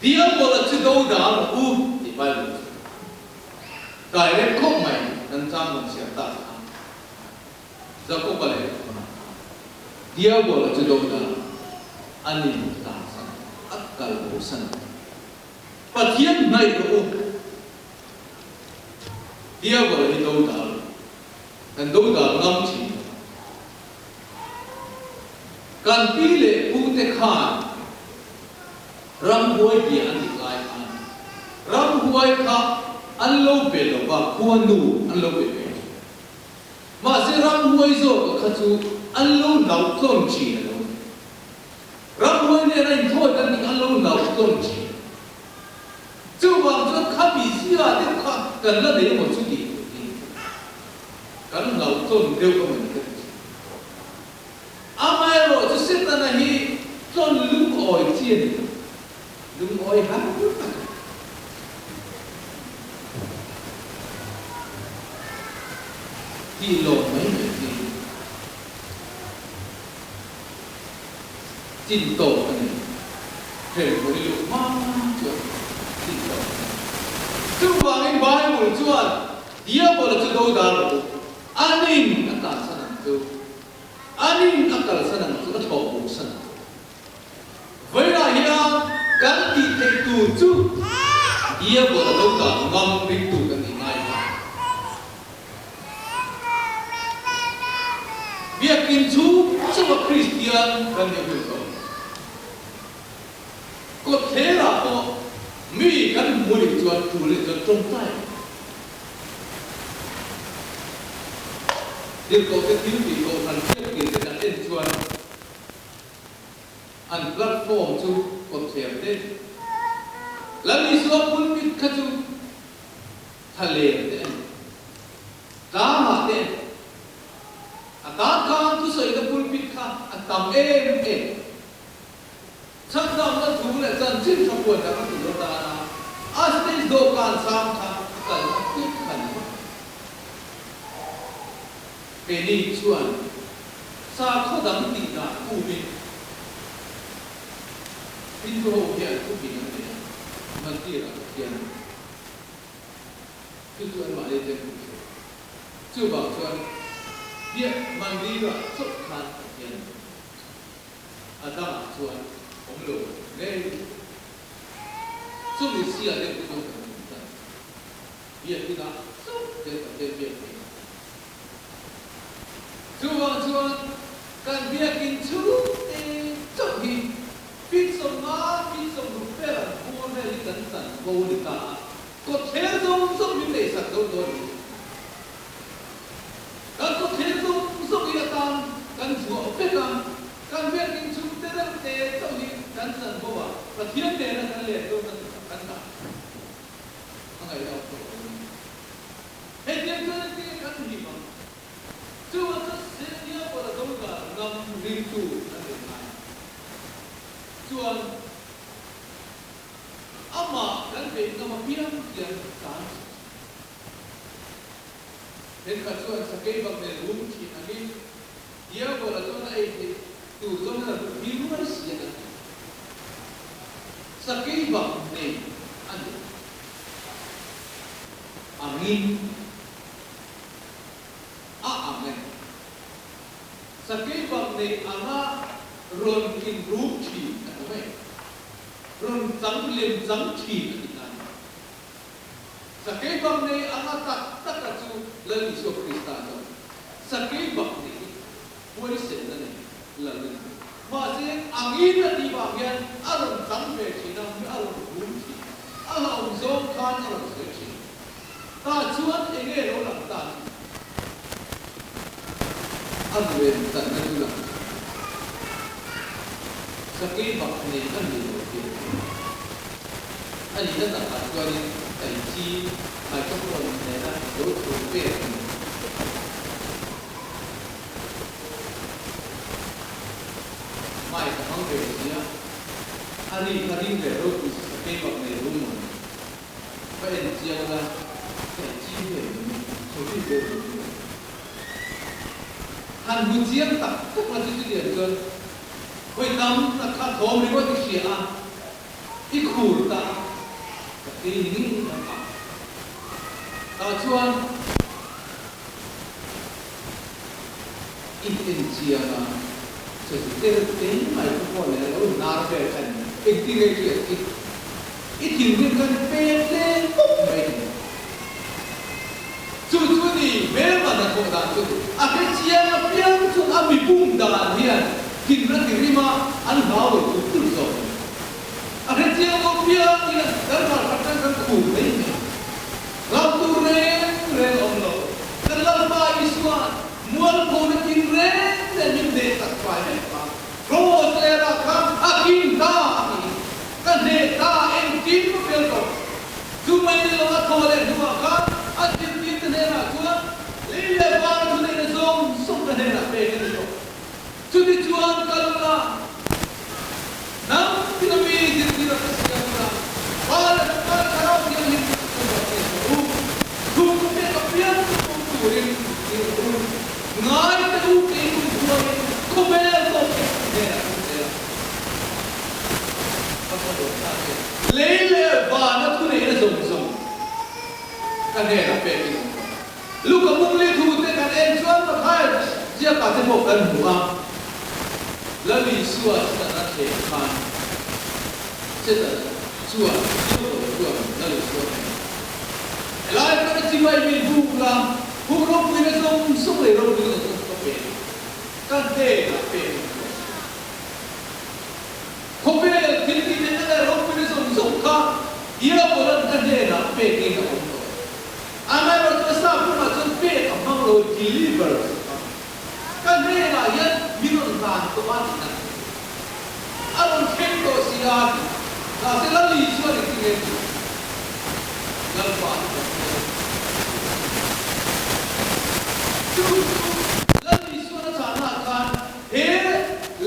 Diabola chu do dan u tih Bible chu direct khawp mai kan chang rawn chhiar ta kha Jakoba leh Johana khan Diabola chu do dan a ni tan san a kal bo san Pathian hnaih rawh u Diabola hi do dal kan do dal ngam thin lo. Kan pi leh pu te khan ramhuai bia an dik lai khan ramhuai kha an lo be lo va, khua nu an lo be ve thin. Mahse ramhuai zawk kha chu an lo hlauhtlawn thin a lo ni. Ramhuai nen a inthawi kan nih an lo hlauhtlawn thin. Chuvang chuan khami zia deuh kha kan la nei emaw chu tih tur hi kan hlauhtlawn deuh emaw ni ka ti thin. Amaherawh chu Setana hi tlawn lungawi chi a ni lo, lungawi har tak a ni. Tih lawm mai mai chi chin tawk a ni. Hel hawi luh hma chuan chin tawk a ni. Chuvangin Bible chuan Diabola chu do dar rawh u, anin a tansan ang chu. Anin a kalsan ang chu a thlawh bo san ang. Vawiinah hian kan tih theih tur chu Diabol a lo dah ngam ringtu kan nih ngai ta. Biakin chu chunga Kristian kan nih hun tawh. Kawtthlerah pawh mi kan hmu nih chuan tul nih chuan tawngtai ang. Tirhkohte thil tih kohhran biaktir te kan en chuan an platform chu kawtthler te Lal Isua pulpit kha chu thlaler te a ni. Tlangah te a ni. A tan khan thusawina pulpit kha a tam em em. Chhandamna thu leh chanchin tha puan tak a tur atana a stage dawhkan sang kha a kalna tut kha ni vak. Keini chuan sakhaw dang tih dan umin Hindu ho hian thupin an nei a, Mandir-ah Pathian a ni. Chu chu anmahni temple chu. Chuvang chuan biak Mandir-ah chauh khan Pathian a ni. A dangah chuan awm lo ngei lo. Chumi sia deuh chuan kan awm tan. Biakinah chauh te Pathian biak theih a. Chuvang chuan kan biakin chhungte chauh hi feet 50, feet 60 vel an bur vel hi kan chan bo a ni ta a, kawtthler zawng zawng min neihsak zo tawh a ni. Kan kawtthler zawng zawng hi atan kan zuah vek a, kan biakin chhungte deuh te chauh hi kan chan bo a, Pathian nena kan let dawn a ti tak kan dah a ngaihna awm tawh lo a ni. Hetiang chuan engtin nge kan hlim ang? Chuvang chuan Sethia pawh a do dan ngam ringtu an nei ngai. Chuan amah kan beih ngam apiang hian tan chhe thin. Thenkhat chuan sakei bak nen rum thin angin Diabola chuan a ei theih tur zawngin a rum hi ruai si a kan ti. Sakei bak nei a ni. Angin a ang e. Sakei bak nei anga rawn in rum thin a ti mai. Rawn chang lem chang thin a ti ta a ni. Sakei bak nei anga tak taka chu Lal Isua Krista chuan sakei bak nei hi huaisenna nei Lal a ni. Mahse, angin a tih vang hian a rawn chang ve thin a, a rawn rum thin a, a hlauhawm zawng khan a rawn sawi thin. Tah chuan eng nge lo lang ta chu? A lem channa chu lang thin. Sakei bak nei a ni lo tih a hria. A nihna takah chuanin tai chi microphone nena lo chhun pek a ni. Mic a hmang ve si a, a ri kha ring ve ropui si sakei bak nei rum maw ni? Ka en chiang la, ka en ching ve lo ni, sawi ve lo ni. Han hmu chiang tak tak la chu chutiang chuan hawi tam tak kha thawm ringawt i hria a, i khur ta a, ka ti ni ngei ang a. Tah chuan i en chiang a, sawi tel te mai kha pawh leh a lo hnar vel kha ni, engtin nge hriat i I thinrim khan pek leng pawp mai ni. Chu chu ni hmelman a thawh dan chu ni. A hre chiang apiang chuan a mipum dan hian thin a ti rim a, an hlau lo tulh tulh zawk a ni. A hre chiang lo piang hian kan ralkhat khan kan khur mai mai. Ram tur reng reng a awm lo. Kan Lalpa Isua'n mualphona tin reng reng min hneh tak fai vek a. Cross lerah khan a kim ta a ti. Ka hneh ta engtin ka fel tawh. Chu mai ni lo a thaw leh hnuah khan a zirtirte hnenah chuan lei leh vana thuneihna zawng zawng ka hnenah pek a ni tawh. Chuti chuan ka lula hnam thil ami zirtir a ka siam ula, Pa leh Fapa leh Thlarau Thianghlim ka buatsaih rawh u. Thu ka pek apiang chu pawm turin zirtir rawh u. Ngai te u kei kum khuain khawvel tawp hi ka hnenah ka zel ang. Ka hma dawn ta che. Lei leh vana thuneihna zawng zawng ka hnenah pek in awm tawh. Luka Mungli thu te kan en chuan Mathaia ziakah te pawh kan hmu a, Lal Isua Setana thleng khan Setana chuan Diabolo chuan Lal Isua hnenah, Helai hmana chibai min buk la, huk ropuina zawng zawng leh ropuina zawng zawng chu ka pe ang, ka hnenah pek in awm tawh si. Khawvel thil tih theihna leh ropuina zawng zawng kha Diabolan ka hnenah pekin a awm tawh. Amaherawhchu a sa pumah chuan pek a hmang lo, deliver a hmang. Ka hnenah hian min rawn hlan tawh a tihna a ni. A rawn thleng tawh si a ti. Mahse Lali chuan engtin nge tih? Lalpa chu Pathian a ni. Chu chu Lali chuan a chahnaah khan he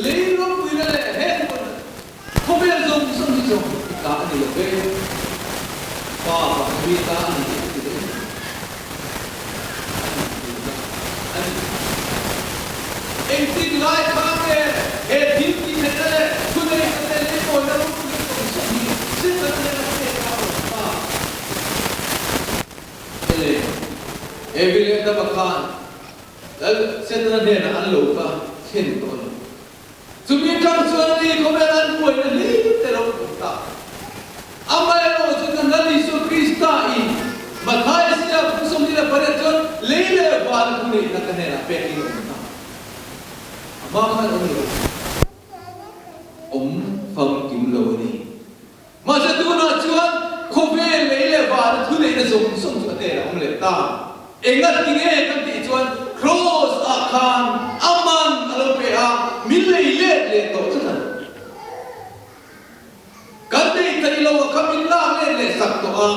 lei ropuina leh he huan khawvel. ni lo ve, Pa vang mi ta a ni a ti leh mai. A nih duhna a ni. Engtin lai kha nge he thil ti theihna leh thuneihna te leimawina ropui tawng sawm hi Setana hnena pek a awm ta? Ele, Evi leh Adama khan Lal Setana hnenah an lo kha thlen tawh a ni. Chumi atang chuan ani khawvel an buaina hlim te lo awm ta. Amaherawh chu kan Lal Isua Krista in Mathaia siam kum 28 chuan lei leh van a thuneihna ka hnenah pek in a awm ta. Amah khan awm lo awm famkim lo a ni. Mahse tunah chuan khawvel lei leh van a thuneihna zawng zawng chu a hnenah awm leh ta. Enga ti nge kan tih chuan Kraws ah khan a man a lo pe a, min lei let leh tawh tlat a ni. Kan nei theih lo a kha min lak let leh sak tawh a,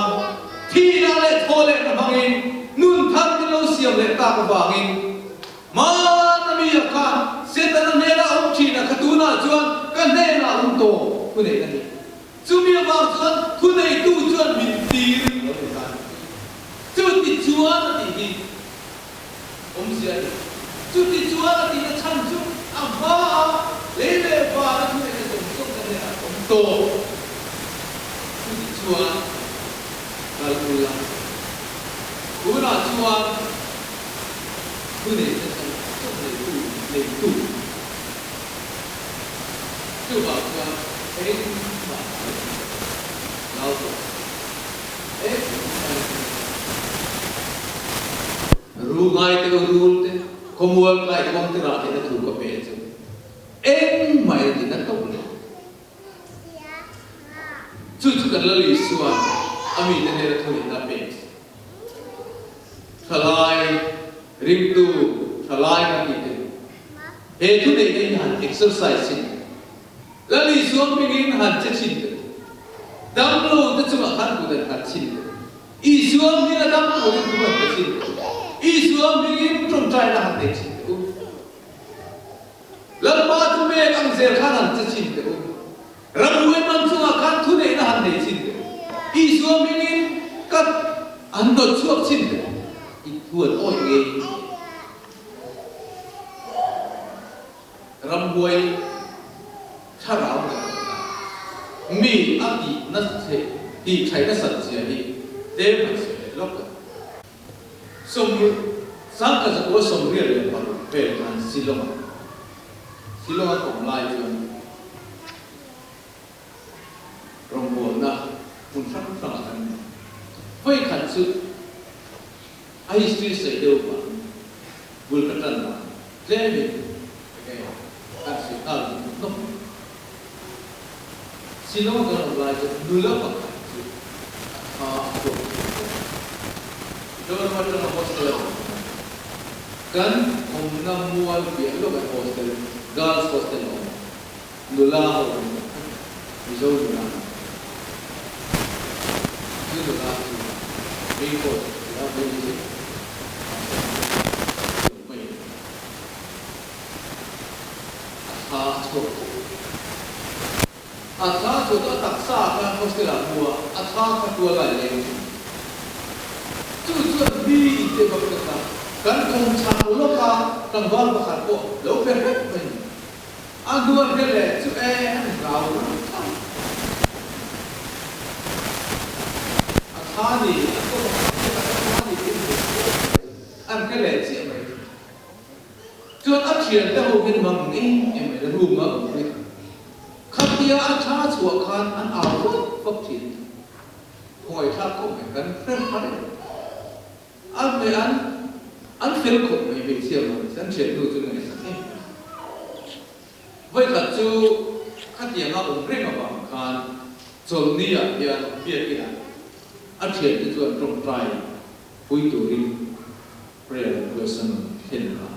thihna leh thaw lehna hmangin nun thar min lo siam leh tak avangin hmana mi a khan Setana hnena awm thin a kha tunah chuan ka hnenah awm tawh thuneih a ni. Chumi avang chuan thuneitu chuan min tir lo ni ta. Chuti chuan a tih hi awmzia a ni. Chuti chuan a tihna chhan chu a hmaa lei leh vana thuneihna zawng zawng ka hnenah a awm tawh. Chuti chuan kal ula, tunah chuan thuneihna zawng zawng neitu neitu. Chuvang chuan engmah a lo ni lo tawh. Ru ngai te rul te, khawmual kai kawng te rah theihna thu ka pe chu engmah in ti na tawp lo. Chu chu kan Lal Isua'n a mite hnena thunihna a pek. Thalai, ringtu, thalai kan tih te he thuneihna in han exercise in Lal Isua hmingin han che chhin teh u. Damlo te chungah khan kut an nghat chhin teh u. Isua hminga dam turin thu han pe chhin teh u. Isua hmingin tawngtaina han nei chhin teh u. Lalpa chu mek ang zel khan han che chhin teh u. Ramhuai man chungah khan thuneihna han nei chhin teh u. Isua hmingin ka han dawt chhuak chhin teh u. I thu an awih ngei. Ramhuai thlarau kan awm ta. Mi a tih na theih tih thaih nasat zia hi tlem han sawi leh lawk a. Sawmru sangkhat zakua 86 vel khan Shillong-ah Shillong-a ka awm lai chuan rawngbawlna hmun hrang hrangah kan awm a. Vawikhat chu A history sawi deuh vang bul ka tan dan tlemin enge kan sawi nghal duh hnawk mai. Shillong kan awm lai chuan nula pakhat chu a tha a chhuak thei tawh a. Mizoram atanga hostel a awm khan kan awmna mual piah lawkah hostel, girls hostel a awm a, nula ho an awm khat Mizo nula an awm. Chu nula chu main course a ti a, main music mahse an lo mai a ni. A thla a chhuak tawh. A thla a chhuah chu a taksa ah khan hostel ah hmu a, a thla kha tual a leng thin. Chu chuan mi in te bak ta kha kan kawmchhak lawk a tlangval pakhat pawh lo pe hrep mai a ni. A hnual hre leh chu e an hlau ram thlap. A tha ni, a kawm a kham te kha a tha ni tih an hmu chiah mai, an hre leh chiah mai. Chuan a thian te ho hian mang em em mai room a awm pui kha. Khatia a tha chhuah khan an au vak vak thin. Khawngaih thlak khawp mai kan hre har em. A hmeh an an fel khawp mai hmeichhia mah ni se an thiannu chu ngaihsak em em. Vawikhat chu khatianga awm reng avang khan chawlhni ah hian biakin ah a thiante chuan tawngtai pui turin prayer request an rawn thlen a.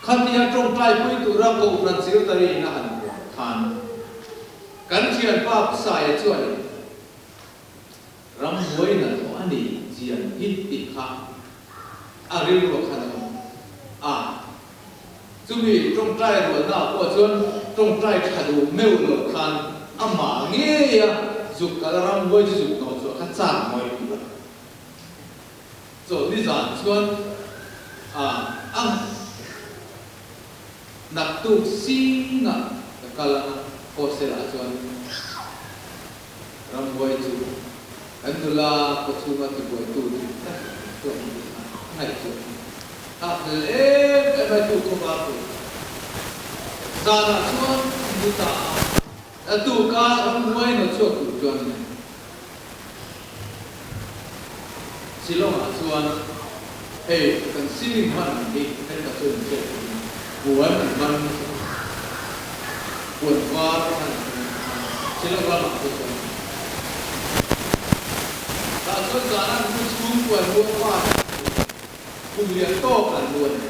Khatia tawngtai pui tura Kohhran Secretary in a han puan khan kan thianpa Pu Saia chuanin Ramhuai na thawh a ni chian hi tih kha a rilru khan a awm a. Chumi tawngtai rualna ah pawh chuan tawngtai tha duh meuh lo khan amah ngei a. zuk kal a ramhuai chu zuk hnawh chhuah kha chak ngawih ngawih. Chawlhni zan chuan a a naktuk singah ka kal a, hostel ah chuan ramhuai chu kan nula kawchhunga tibuaitu chu ka hmuh chuak ang tih kha a ngaihtuah a ni. Nghakhlel em em a tu khawp a pawh zanah chuan a mu ta a, a tuka ramhuai nawh chhuak tur chuan Shillong-ah chuan hei kan ceiling hman ang hi thenkhat chuan in hriat theih in puan an man nasa khawp mai. Puan var te khan an hman a, Shillong ramah pawh chuan an hman. Tah chuan zana an mu chhung puan ruah var an hmu Kum lian tawk an lu a ni.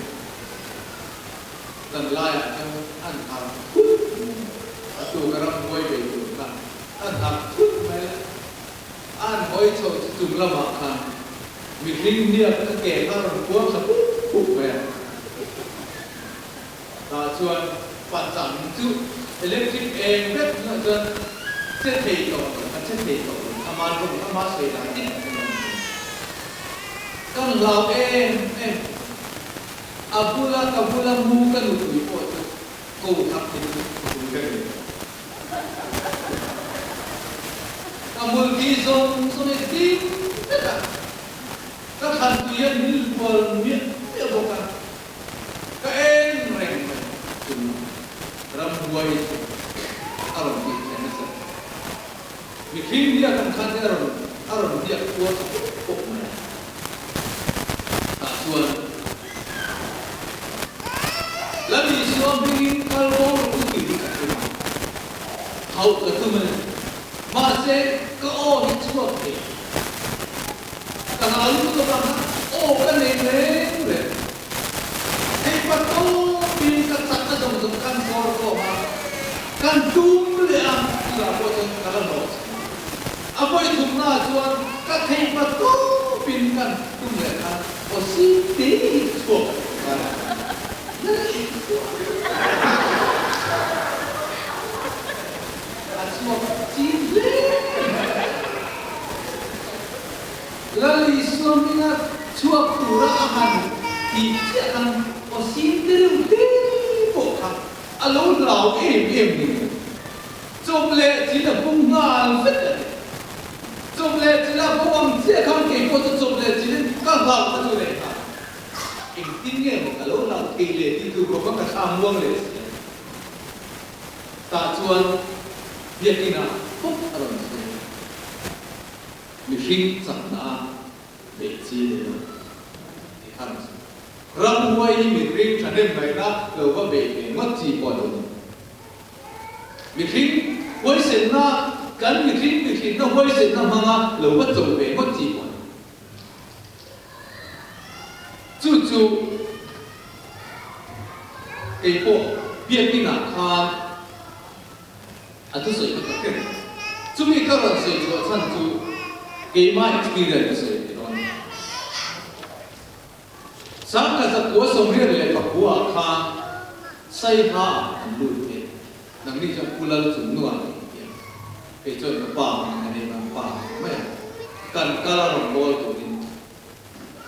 Zan laiah chuan an harh thut mai a, a tuka ramhuai bei tur kha an harh thut mai a, an hawi chho chu chung lamah khan mihring hniak a ke kha a rawn kuang thla pup pup mai a. Tah chuan pachang chu electric eng vek hnuah chuan che thei tawh lo, a che thei tawh lo, ama rawng ama sawi dan dik tak in a awm thei. Kan hlau em em, a bula ka bula mu ka nupui pawh chu ko thak hi chu pui ka nei lo. Ka multi zawng zawng hi ding vek a, ka thlanpui hian min lual miah miah bawk a. Ka en reng mai chung ramhuai chu a rawn tih thlen nasa. Mihring biak ang khan te a rawn a rawn biak kual ta pawp pawp mai a. Tah chuan Lal Isua hmingin kal bo rawh u tih hi ka tum a, hauh ka tum a ni. Mahse ka aw hi chhuak thei. Ka hna lut avanga aw ka nei reng reng. Hei pa tawpin ka chak a zawng zawng kan kawr khawm a, kan tum leh a chutah pawh chuan ka la hlawh chhin. A vawi thumna ah chuan ka thei pa tawpin kan tum leh khan aw si te hi chhuak a ni. A chhuak chin hle mai. Lal Isua hminga chhuak tura a han tih chiah khan aw sin te reuh hle pawh kha a lo hlau em em ni mai. Chawp leh thil a pung nghal vek a ni. Chawp leh thil a bo ang chiah khan kei pawh chu chawp leh thilin ka hlau kha chu reh nghal. Engtin nge maw ka lo hlau thei leh tih tur khawpa ka thla muang leh si a ni. Tah chuan biakinah pawp a rawn sawi a. Mihring chakna a beih chi ni lo tih kha rawn sawi. Ramhuai hi mihring thahnem ngaihna lo va beih ve ngawt chi pawh a lo ni. Mihring huaisenna, kan mihring mihrinna huaisenna hmanga lo va cho ve ngawt chi pawh a ni. Chu chu kei pawh biakinah khan a thusawi kha ka hre reng. Chumi ka rawn sawi chhuah chhan chu keimah experience ka sawi ve dawn a ni. Sangkhat zakua 84 ah khan Saiha ah kan lut ve. Nangni chuan Pu Lal chung nuam tih i ti a. Kei chuan ka pa hming a nei ang pa mai a. Kan kal a rawn bawl turin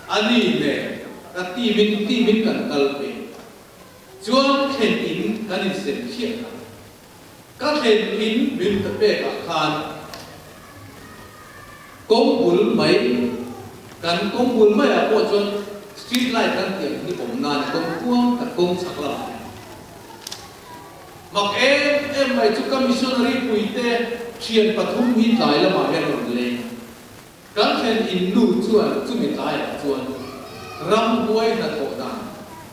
a ni nen ka team in team in kan kal ve. Chuan thlen in kan insem chiah a. Ka thlen in min ta pek ah khan kawng bul mai kan kawng bul mai ah pawh chuan street light kan tih ang hi awm nan kawng kuang tak kawng chhak lamah hian Mak em em mai chu ka missionary puite thian pathum hi tlai lamah hian rawn leng. Kan thlen in nu chuan chumi tlaiah chuan ramhuai hnathawh dan,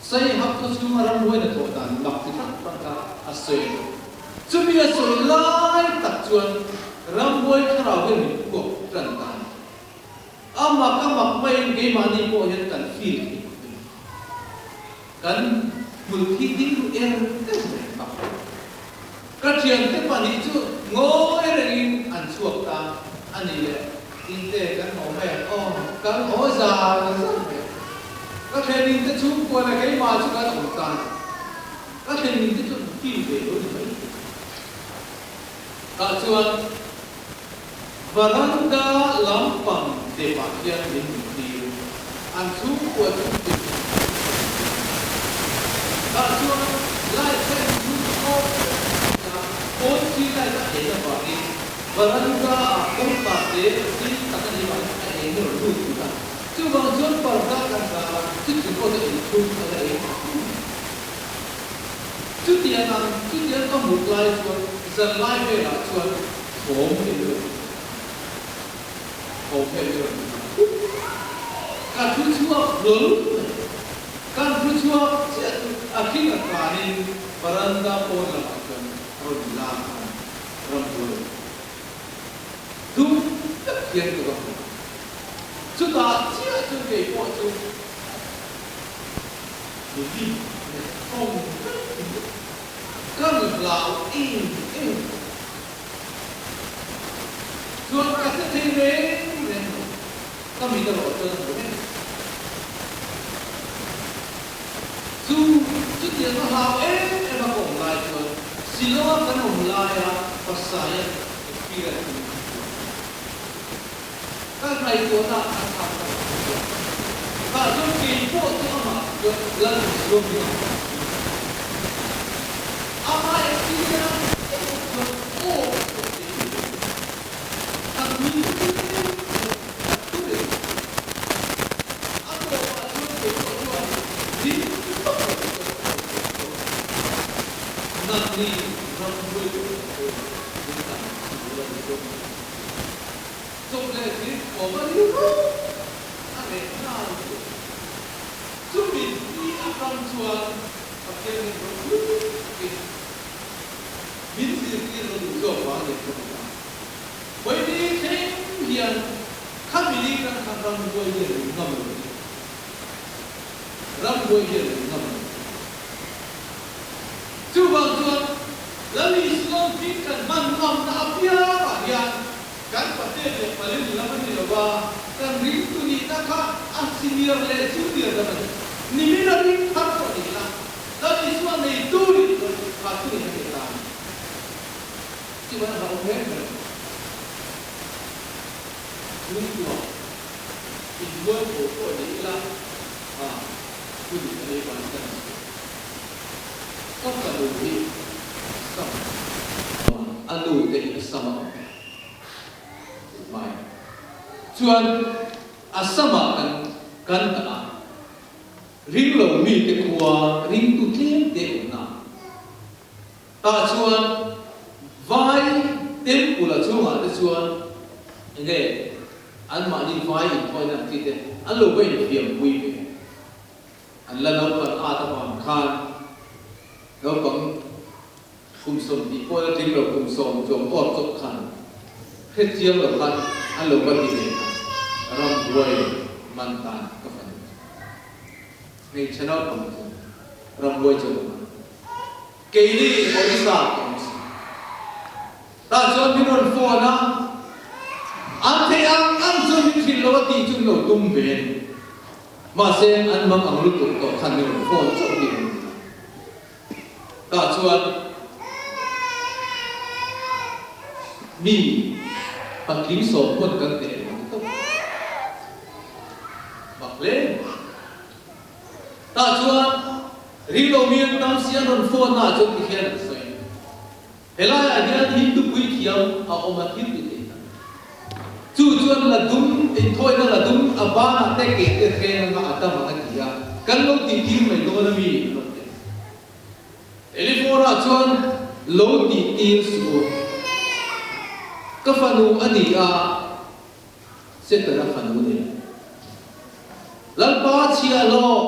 Saihak khaw chhunga ramhuai hnathawh dan mak chi hrang hrang kha a sawi a. Chumi a sawi lai tak chuan ramhuai thlarau hian min khuap tan ta a ni. A mak a mak maiin keimahni pawh hian kan feel thei khawp a ni. Kan hmul khi ding ru er er mai bak. Ka thiante pahnih chu ngawi rengin an chhuak ta a ni le, inte kan haw mai ang aw, kan haw zar zar mai ang. Ka thlenin te chhungkua leh keimah chu kan awm ta a ni. Ka thlenin te chu an feel ve lo ni mai thei. Tah chuan. Varanda lampang depah hian min hmuh tir. An chhungkua chu hlim an hmuh tir. Tah chuan light kha in chhung khawp vek a, pawn khi light a en avangin varanda ah kawngka te zing tak a nih vangin a eng rawn lut thut a. Chuvang chuan parda kan zar a, chuti pawh chu in chhung a la eng thut mai. Chutiang ang chutiang ka hmuh lai chuan zan lai velah chuan thawm hi an rawn thawm hi an rawn ti nghal thut. Ka thu chhuak hlawl mai. Kan thu chhuak chiah chu a khing a kanin varanda pawn lamah chuan a rawn lak a, rambuai dum tak hian ka va hmu a. Chutah chiah chu keipawh chu Mihlim leh thawng vek hi kan hlau em em tawh. Chuan ka hre thei reng reng lo, ka mit erawh chuan a hmu reng. Chu chutiang a hlau em em a ka awm lai chuan Shillong-a kan awm laia Pasaian experience min hmuh chuan Ka ngaihtuahna a thlak ka rawn hmu chiah. Tah chuan kei pawh chu amah chuan Lal Isua hming a hmu ang. Amah experience erawh chuan aw ka hriat theih ni lo. Ka hming chu tlem chuan ka thu reng a. A tawpah chuan kei pawh chuan ring vak lo chuan ka rawn hriat dawn a. Nangni ram hruaitu ang pawh min tan Lal Isua hming a hmu. Chawp leh thil awm a ni rup a reh nghal duh. Chumi ni atang chuan Pathian in ropui takin min zirtir lo duh zawk vang leh ka ti ta. Vawi ni thleng hian khami ni kan khan ramhuai hian min ngam lo ni. Ramhuai hian min ngam lo. Chuvang chuan Lal Isua hming kan hman ngamna apiangah hian kan Pathian leh Palin lam a ni lo va, kan ringtu nihna kha a senior leh junior lam a ni. Nimin a ring thar pawh ni ila, Lal Isua neitu nih chuan kha thu nih a ni ta a ni. Chuvang a hlauhawm reng reng. Chhungkua inmualpho pawh ni ila, a thu dik a nih vangin kan inchhir. Ka fanu hi a sam a nu te hi a sam a awm mai chuan a samah kan kan dah a, ring lo mite khua ringtu tlem te awmna tah chuan vai temple a chungah te chuan enge anmahni vai inthawina ang chi te an lo va infiampui ve. An la naupang at avang khan naupang kum 20 pawh la tling lo kum sawm chuang awr chawp khan hre chiang lo khan an lo va ti ve a, rambuai man tan ka fanu chu hmeichhe naupang chu rambuai chu a lo man. Keini Odisha ka awm si. Tah chuan min rawn phone a, an theih ang ang chuan min hrilh lo a tih chu min lo tum ve a ni. Mahse, an mang ang lutuk tawh khan min rawn phone chauh hi a rawn ti a. Tah chuan mi patling sawm pawn kan hneh lo ni tawp. Mak hle. Tah chuan ringlo mi an tam si an rawn phone naah chuan tikhian an sawi. Helaiah hian Hindu puithiam a awm a thil ti thei tak. Chu chuan la dum, inthawina la dum a banah te keh te hreng anga a dam ang a ti a, kan lo tih tir mai dawn a mi? an rawn ti a. Telephone-ah chuan lo tih tir suh u. Ka fanu a ni a, Setana fanu nen. Lalpa chhia hlawh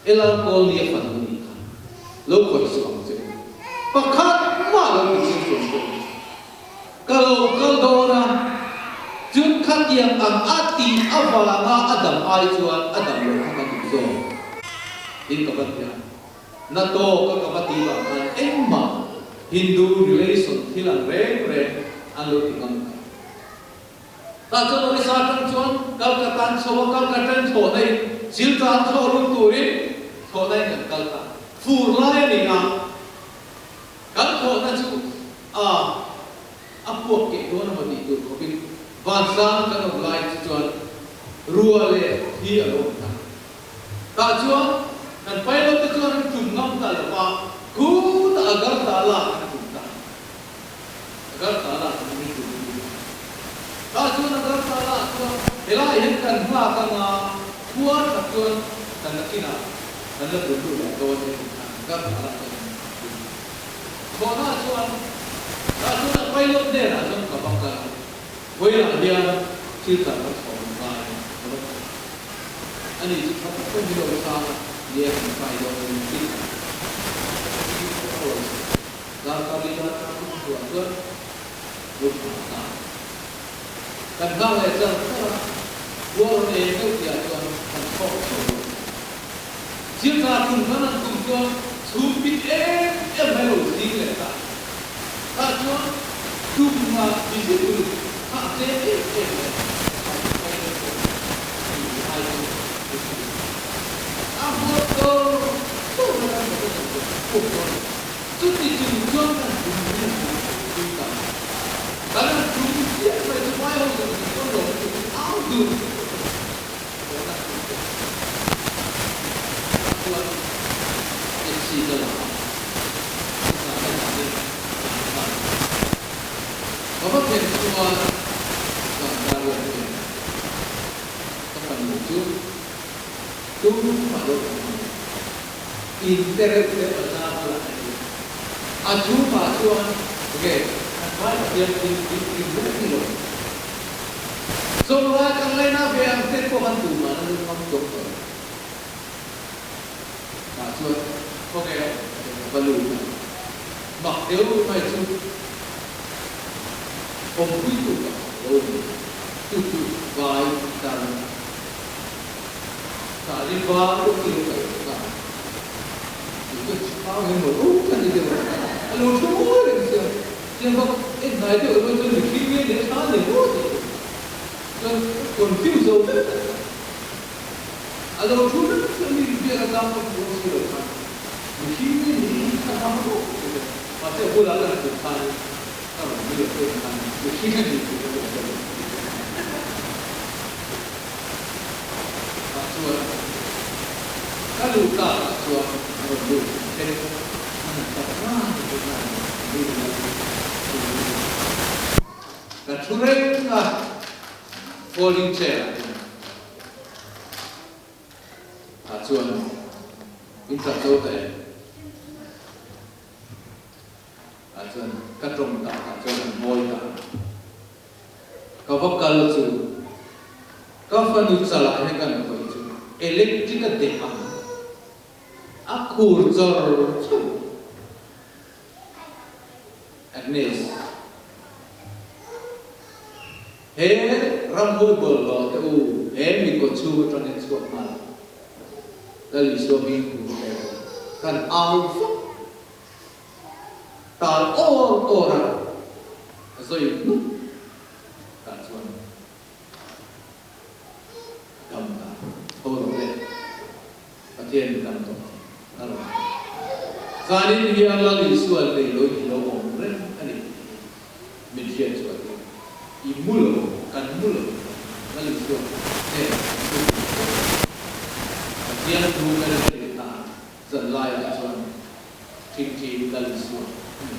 Elar Kawlnia fanu nih kha lo khawih suh ang che u. Pakhat mah lo ti ching chuang che u. Ka lo kal dawn a, chun khatiang ang a tih avanga a dam ai chuan a dam loh kha ka duh zawk. Tin ka va ti a, na tawk a ka va tih vang khan engmah Hindu relation thil ang reng reng an lo ti ngam lo. Tah chuan Orissa atang chuan Calcutta an chho a, Calcutta in thlawhna in Silchar an thlawh lut turin thlawhna in kan kal ta. Fur lai a ni a, kan thlawhna chu a a puak keh dawn emaw tih tur khawpin. Vansang kan awm lai chu chuan rua leh thi a lo awm ta. Tah chuan kan pilot te chuan an tum ngam ta lo va, khutah Agartala an tum ta. Agartala an ring tum tum ta. Tah chuan Agartala chuan helai hian kan nghak anga khua that chuan kan la kinah kan la tum lut leh dawn e tih khan Agartala chuan an tum ta. Chhawna chuan tah chuan a pilot hnenah chuan ka va kal a, vawilah hian thil tlak ka chhawm ngai ka va ti. Ani chu tha tak pawn lo chhang a, nia kan kai dawn in thil tlak thil pawh a rawn sawi. Darkar li darkar thum chhuah chuan lo chhang ta. Kan nghak leh char char a, khua rawn eng deuh tihah chuan kan chhawk chho lo. Thil tha tum khan an tum chuan chhum pit em em mai lo zing leh ta. Tah chuan tum nga visible kha a tlem em em mai a, a mai lo pawh ni ai chu visible a hmuat dawr dawr mai kan hmu ta chuan puk dawn lo. Chuti chung chuan kan tum hi an tum pui ta. Kan han tum chiah mai chu vai ho zawng zawng chuan lawm chu au dur dur mai. Chuan taxi ka la a, chutah ka dah in kan kal a. Ka va thlen chuan zan dar riat vel ka fanu chu tumah lo awm lo. In te reuh te bazar bulah a ni a. A chhungah chuan nge kan vai Pathian thil tih tling reng ni lo. Chawlai kan laina ve ang te pawh han duh mahna lu ngam tawh tawh lo. Tah chuan khawnge a awm te ka va lut a, mak deuh mai chu awmpuitu pakhat lo ni, chu chu vai tar a ni. Sari var deuh hi lo kaih bawk a, tih chuan chhang hi maw rum kha ni deuh a, a lo thu mawi reng sia. Chiang bawk, en hnai deuh erawh chuan mihring nge leh thla nei maw tih tur chuan confuse zo vek ta kha. A lo thu vek chuan mi biak atang pawh chu si lo khan mihring nge ni kha hma maw tih tur mahse a bulah ka han khan ka rawn nui a pek khan mihring a ni tih ka hriat lo. Tah chuan ka luh takah chuan a rawn lut then a han tap ngai ngai Ka thu reng a, folding chair ah hian tah chuan in tap zo ta em? Tah chuan ka tawng takah chuan an ngawi ta a. Ka va kal chu ka fanu chalah hian kan khawih chu electric a deh ang. A khur chawr chawr. Agnes, He ramhuai bawlhhlawh te u, he mi kawchhung atangin chhuak nghal ang. Lal Isua hming thu ka pek a, kan au fak. Tal awr awr a, a zawi hnuk tah chuan. Dam ta tho rawh le, Pathian in dam tawh a rawn ti. Zanin hian Lal Isua nei lo in i lo awm reng a ni tih hi min hriat chhuah tir. I mu lo, kan mu lo. Lal Isua hnenah kan thu tur tawh. Pathian thu kan en tir ta a, zan laiah chuan thingthi Lal Isua a ni.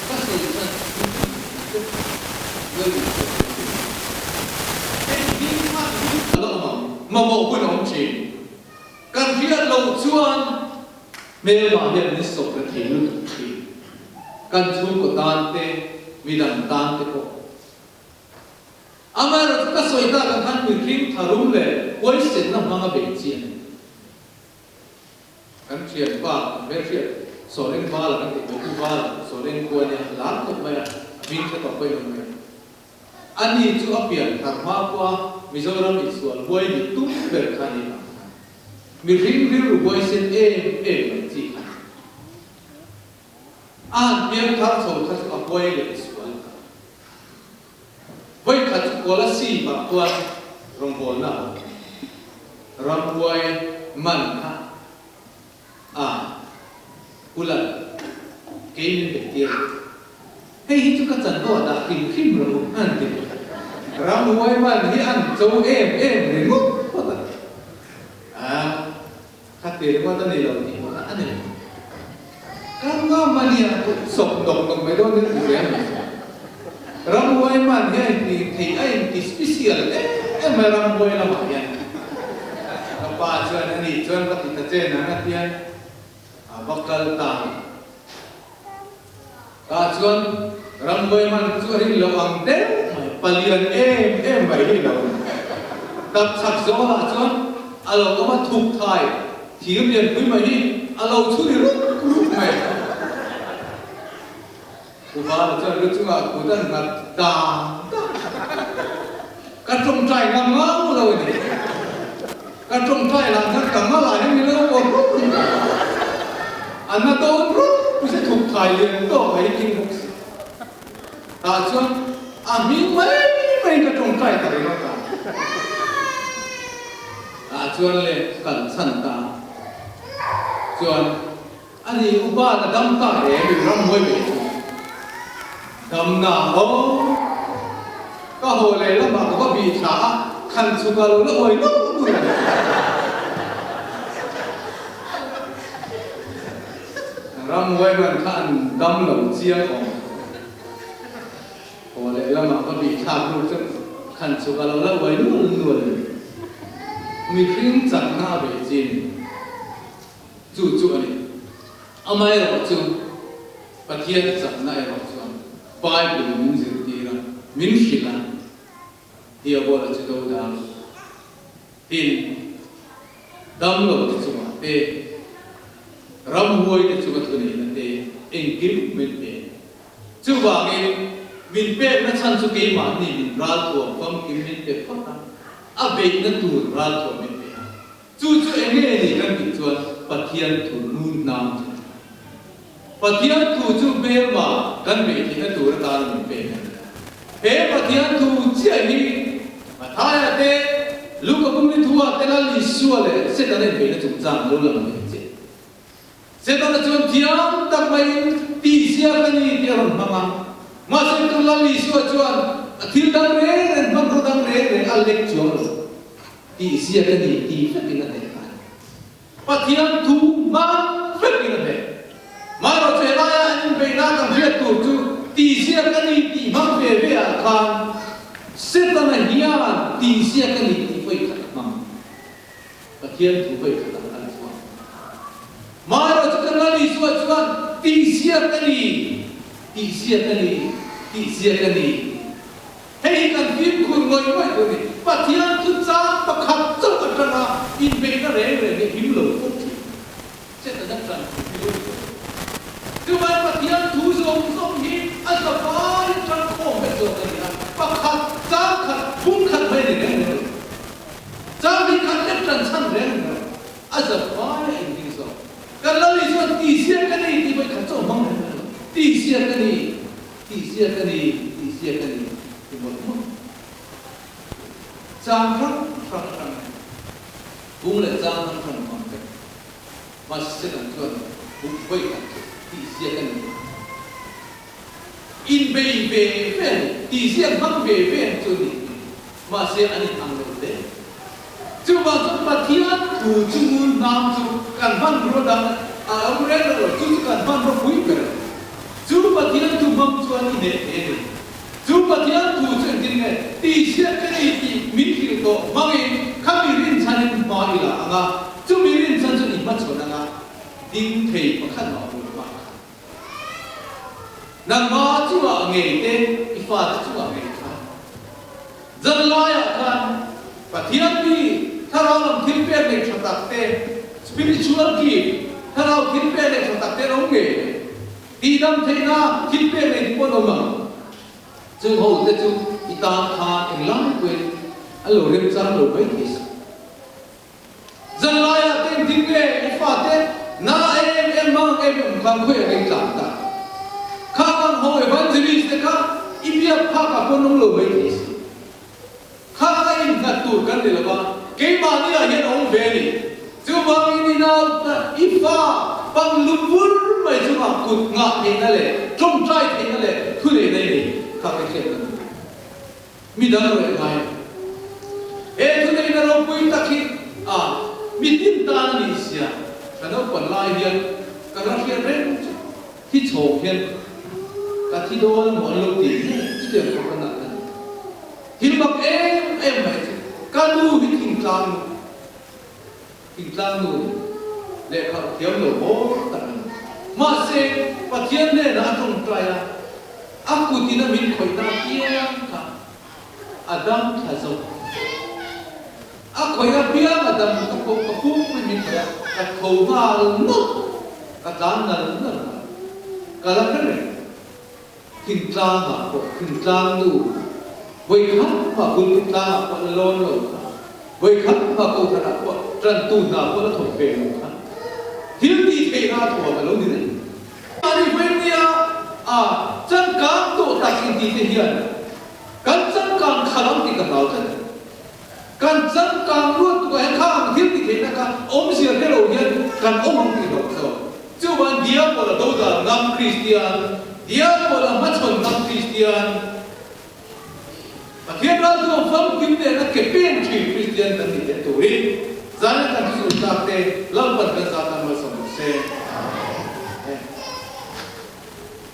Ka sawi chan chu tih chu Lal Isua chu a ni. Hei hi hman hun a la awm ang, mamawh hun a awm thin. Kan hriat loh chuan hmelmah hian min sawp re thei lutuk thin. Kan chhungkaw tan te, midang tan te pawh. Amaherawhchu ka sawi tak ang khan mihring tharum leh huaisenna hmanga bei chi a ni. Kan thian pa, kan hmelhriat Sawleng Vala kan tih mai chu Vala, Sawleng khua nia lar khawp mai a, a hming hre tawh pawhin awm mai. Ani chu a pian thar hma pawha Mizoram insual huai ni tum ber kha a ni ang khan. Mihring rilru huaisen em em mai chi kha a ni. A han pian thar chho kha chu a huai leh sual ta. Vawikhat chu Kolasib ah khuan rawngbawlna a awm. Ramhuai man kha a hulan Kei min beih tir a. Hei hi chu ka chanvo a dah hrim hrim rawh u an ti. Ramhuai man hi an cho em em ringawt phawt a. A, kha ti ringawt a ni lo tih pawh kha a ni lo. Ka ngam a nia, sawp dawk dawk mai dawn in ti zel mai. Ramhuai man hi a inti thei a inti special em em mai ramhuai lamah hian. Ka pa chuan a nih chuan ka ti ta che nang a tian a va kal ta. Tah chuan rambuai man chu a rin loh ang deuh mai, palian em em mai hi lo ni. Tap chhak zawlah chuan a lo awm a, thuk thai thir lianpui mai hi a lo chhuri rup rup mai. Pu Vala chuan lu chungah kut a nghat dang dang. Ka tawngtai ngam ngam lo a ni. Ka tawngtai lah khan ka ngal ah hian min lo awm rup rup a. A na dawn rup rup se thuk thai lian tawk a hi king bawk si. Tah chuan a hming mai mai ka tawngtai ta ringawt a. Tah chuan le kan chhan ta chuan A ni upa na dam ta em in ram mawi ve chu. Dam na aw. Ka haw leh lamah ka va bih thla a, khan chhuk a lo la awi nual nual a ni. Ram mawi man kha an dam lo chiang awm. Haw leh lamah ka bih thlak hnu chuan khan chhuk a lo la uai nual nual a ni. Mihring chakna a beih chin. Chu chu a ni. Amaherawhchu, Pathian chakna erawh chuan Bible min zirtir a, min hrilh a, Diabola chu do dan tin, damlo te chungah te, ramhuai te chunga thuneihna te engkim min pe. Chuvangin, min pekna chhan chu keimahni min ralthuam famkim min pe phawt a, a beihna tur ralthuam min pe a. Chu chu eng nge ni kan tih chuan Pathian thu nun hnam chu a ni. Pathian thu chu hmelma kan beih theihna tur atana min pek a ni. He Pathian thu chiah hi Mathaia te, Luka pumli thua te Lal Isua leh Setana inbeihna chungchang lo lang ve chiah. Setana chuan thiam tak maiin tihzia ka ni tih a rawn hmang a. Mahse tu Lal Isua chuan a thil dang reng reng hmanraw dang reng reng a lek chuang lo. Tih ziak a ni tih vekin a hneh a ni. Pathian thu hmang vekin a hneh. Marawh chu helaia an inbeihna kan hriat tur chu tih ziak a ni tih hmang ve ve ah khan Setana hian tih ziak a ni tih vawi khat a hmang. Pathian thu vawi khat ang a la chuang. Marawh chu kan Lal Isua chuan tih ziak a ni, tih ziak a ni, tih ziak a ni. Hei hi kan fimkhur ngawih ngawih tur a ni. Pathian chu chang pakhat chauh atanga inbeihna reng reng hi him lo fo thin. Setana tan thu hi lo ni lo. Chuvai Pathian thu zawng zawng hi a zavai atang khawm vek zawk a ni a, pakhat, chang khat, bung khat mai a ni reng reng lo. Chang hi khat lek tan chhan reng reng lo. A zavai a inring zawk. Kan Lal Isuan tihziak ka ni tih vawi khat chauh hmang reng reng lo. Tihziak ka ni. Tihziak a ni, tihziak a ni ti mawlh mawlh. Chang hrang hrang atang hian bung leh chang hrang hrang hmang vek. Mahse Satan chuan buk vawi khat chu tihziak a ni tih a hmu. Inbei ve ve a ni, tihziak hmang ve ve ang chu a ni tih. Mahse an inang lo hle. Chuvang chuan Pathian thu chu ngun hnam chu kan hmanrua dang a awm reng reng lo, chu chu kan hmanrua pui ber a ni. Chu Pathian thu hmang chuan i hneh thei a ni. Chu Pathian thu chu engtin nge tihchhiat ka ni tih min hrilh tawh hmangin kha mi rinchhanin hma i la ang a, chu mi rinchhan chuan i hmachhawn ang a, ding thei pakhat mah awm lo mah kha. Nangma chungah ngei te, i fate chungah ngei khan. Zan laiah khan Pathian mi thlarau lam thil pek nei tha tak te, spiritual gift, thlarau thil pek nei tha tak te an awm ngei mai. Tihdam theihna thil pek nei te pawh an awm ang. Chung ho te chu i tan khan englai pawhin an lo remchang lo mai thei si. Zanlaiah te engtin nge i fate na em em mang em em khan khawi a kei tlan ta? Kha ang ho evangelist te kha i biak phak ah pawn awm lo mai thei si. Kha a innghat tur kan ni lova, keimahni ah hian a awm ve a ni. Chuvangin i nau i fa. Pang lu bur mai chungah kut ngah theihna leh tawngtai theihna leh thuneihna i nei kha ka hriat na ni. Mi dang rawih ngai a ni. He thuneihna ropui tak hi a mi tin tan a nih zia ka naupan lai hian ka la hriat reng chu thi chhawng hian ka thi dawn emaw an lo tih ngei chutiang khawp a nat a ni. Thil mak em em mai chu ka nu hi thingtlang nu. Thingtlang nu lehkha thiam lo mawi tak a ni. Mahse, Pathian hnenah a tawngtai a, a kutin a min khawihna apiang kha a dam thla zo. A khawih apiang a dam ka pawh ka pum in min khawih a, ka tho nghal nawlh, ka tlan nal nal nghal. Ka la hre reng. Thingtlangah pawh thingtlang nu vawikhat mah pulpit tlangah pawh la lawn lo kha, vawikhat mah kohhranah pawh tantu hna pawh la thawk ve lo kha thil tih theihna a thuam a lo ni reng. Mahni hmeichhia a changkang tawh tak inti te hian kan changkang kha lam tih ka hlau tlat a ni. Kan changkang luat tukah hian kha ang thil ti theihna kha awmzia hre lo hian kan awm ang tih hlauh zawk. Chuvan Diabol a dodal ngam Kristian, Diabol a hmachhawn ngam Kristian, Pathian ralthuam famkim nena ke pen thin Kristian kan ni hle turin zan kan thusûn tak te Lalpan kan zah tan malsawm rawh se.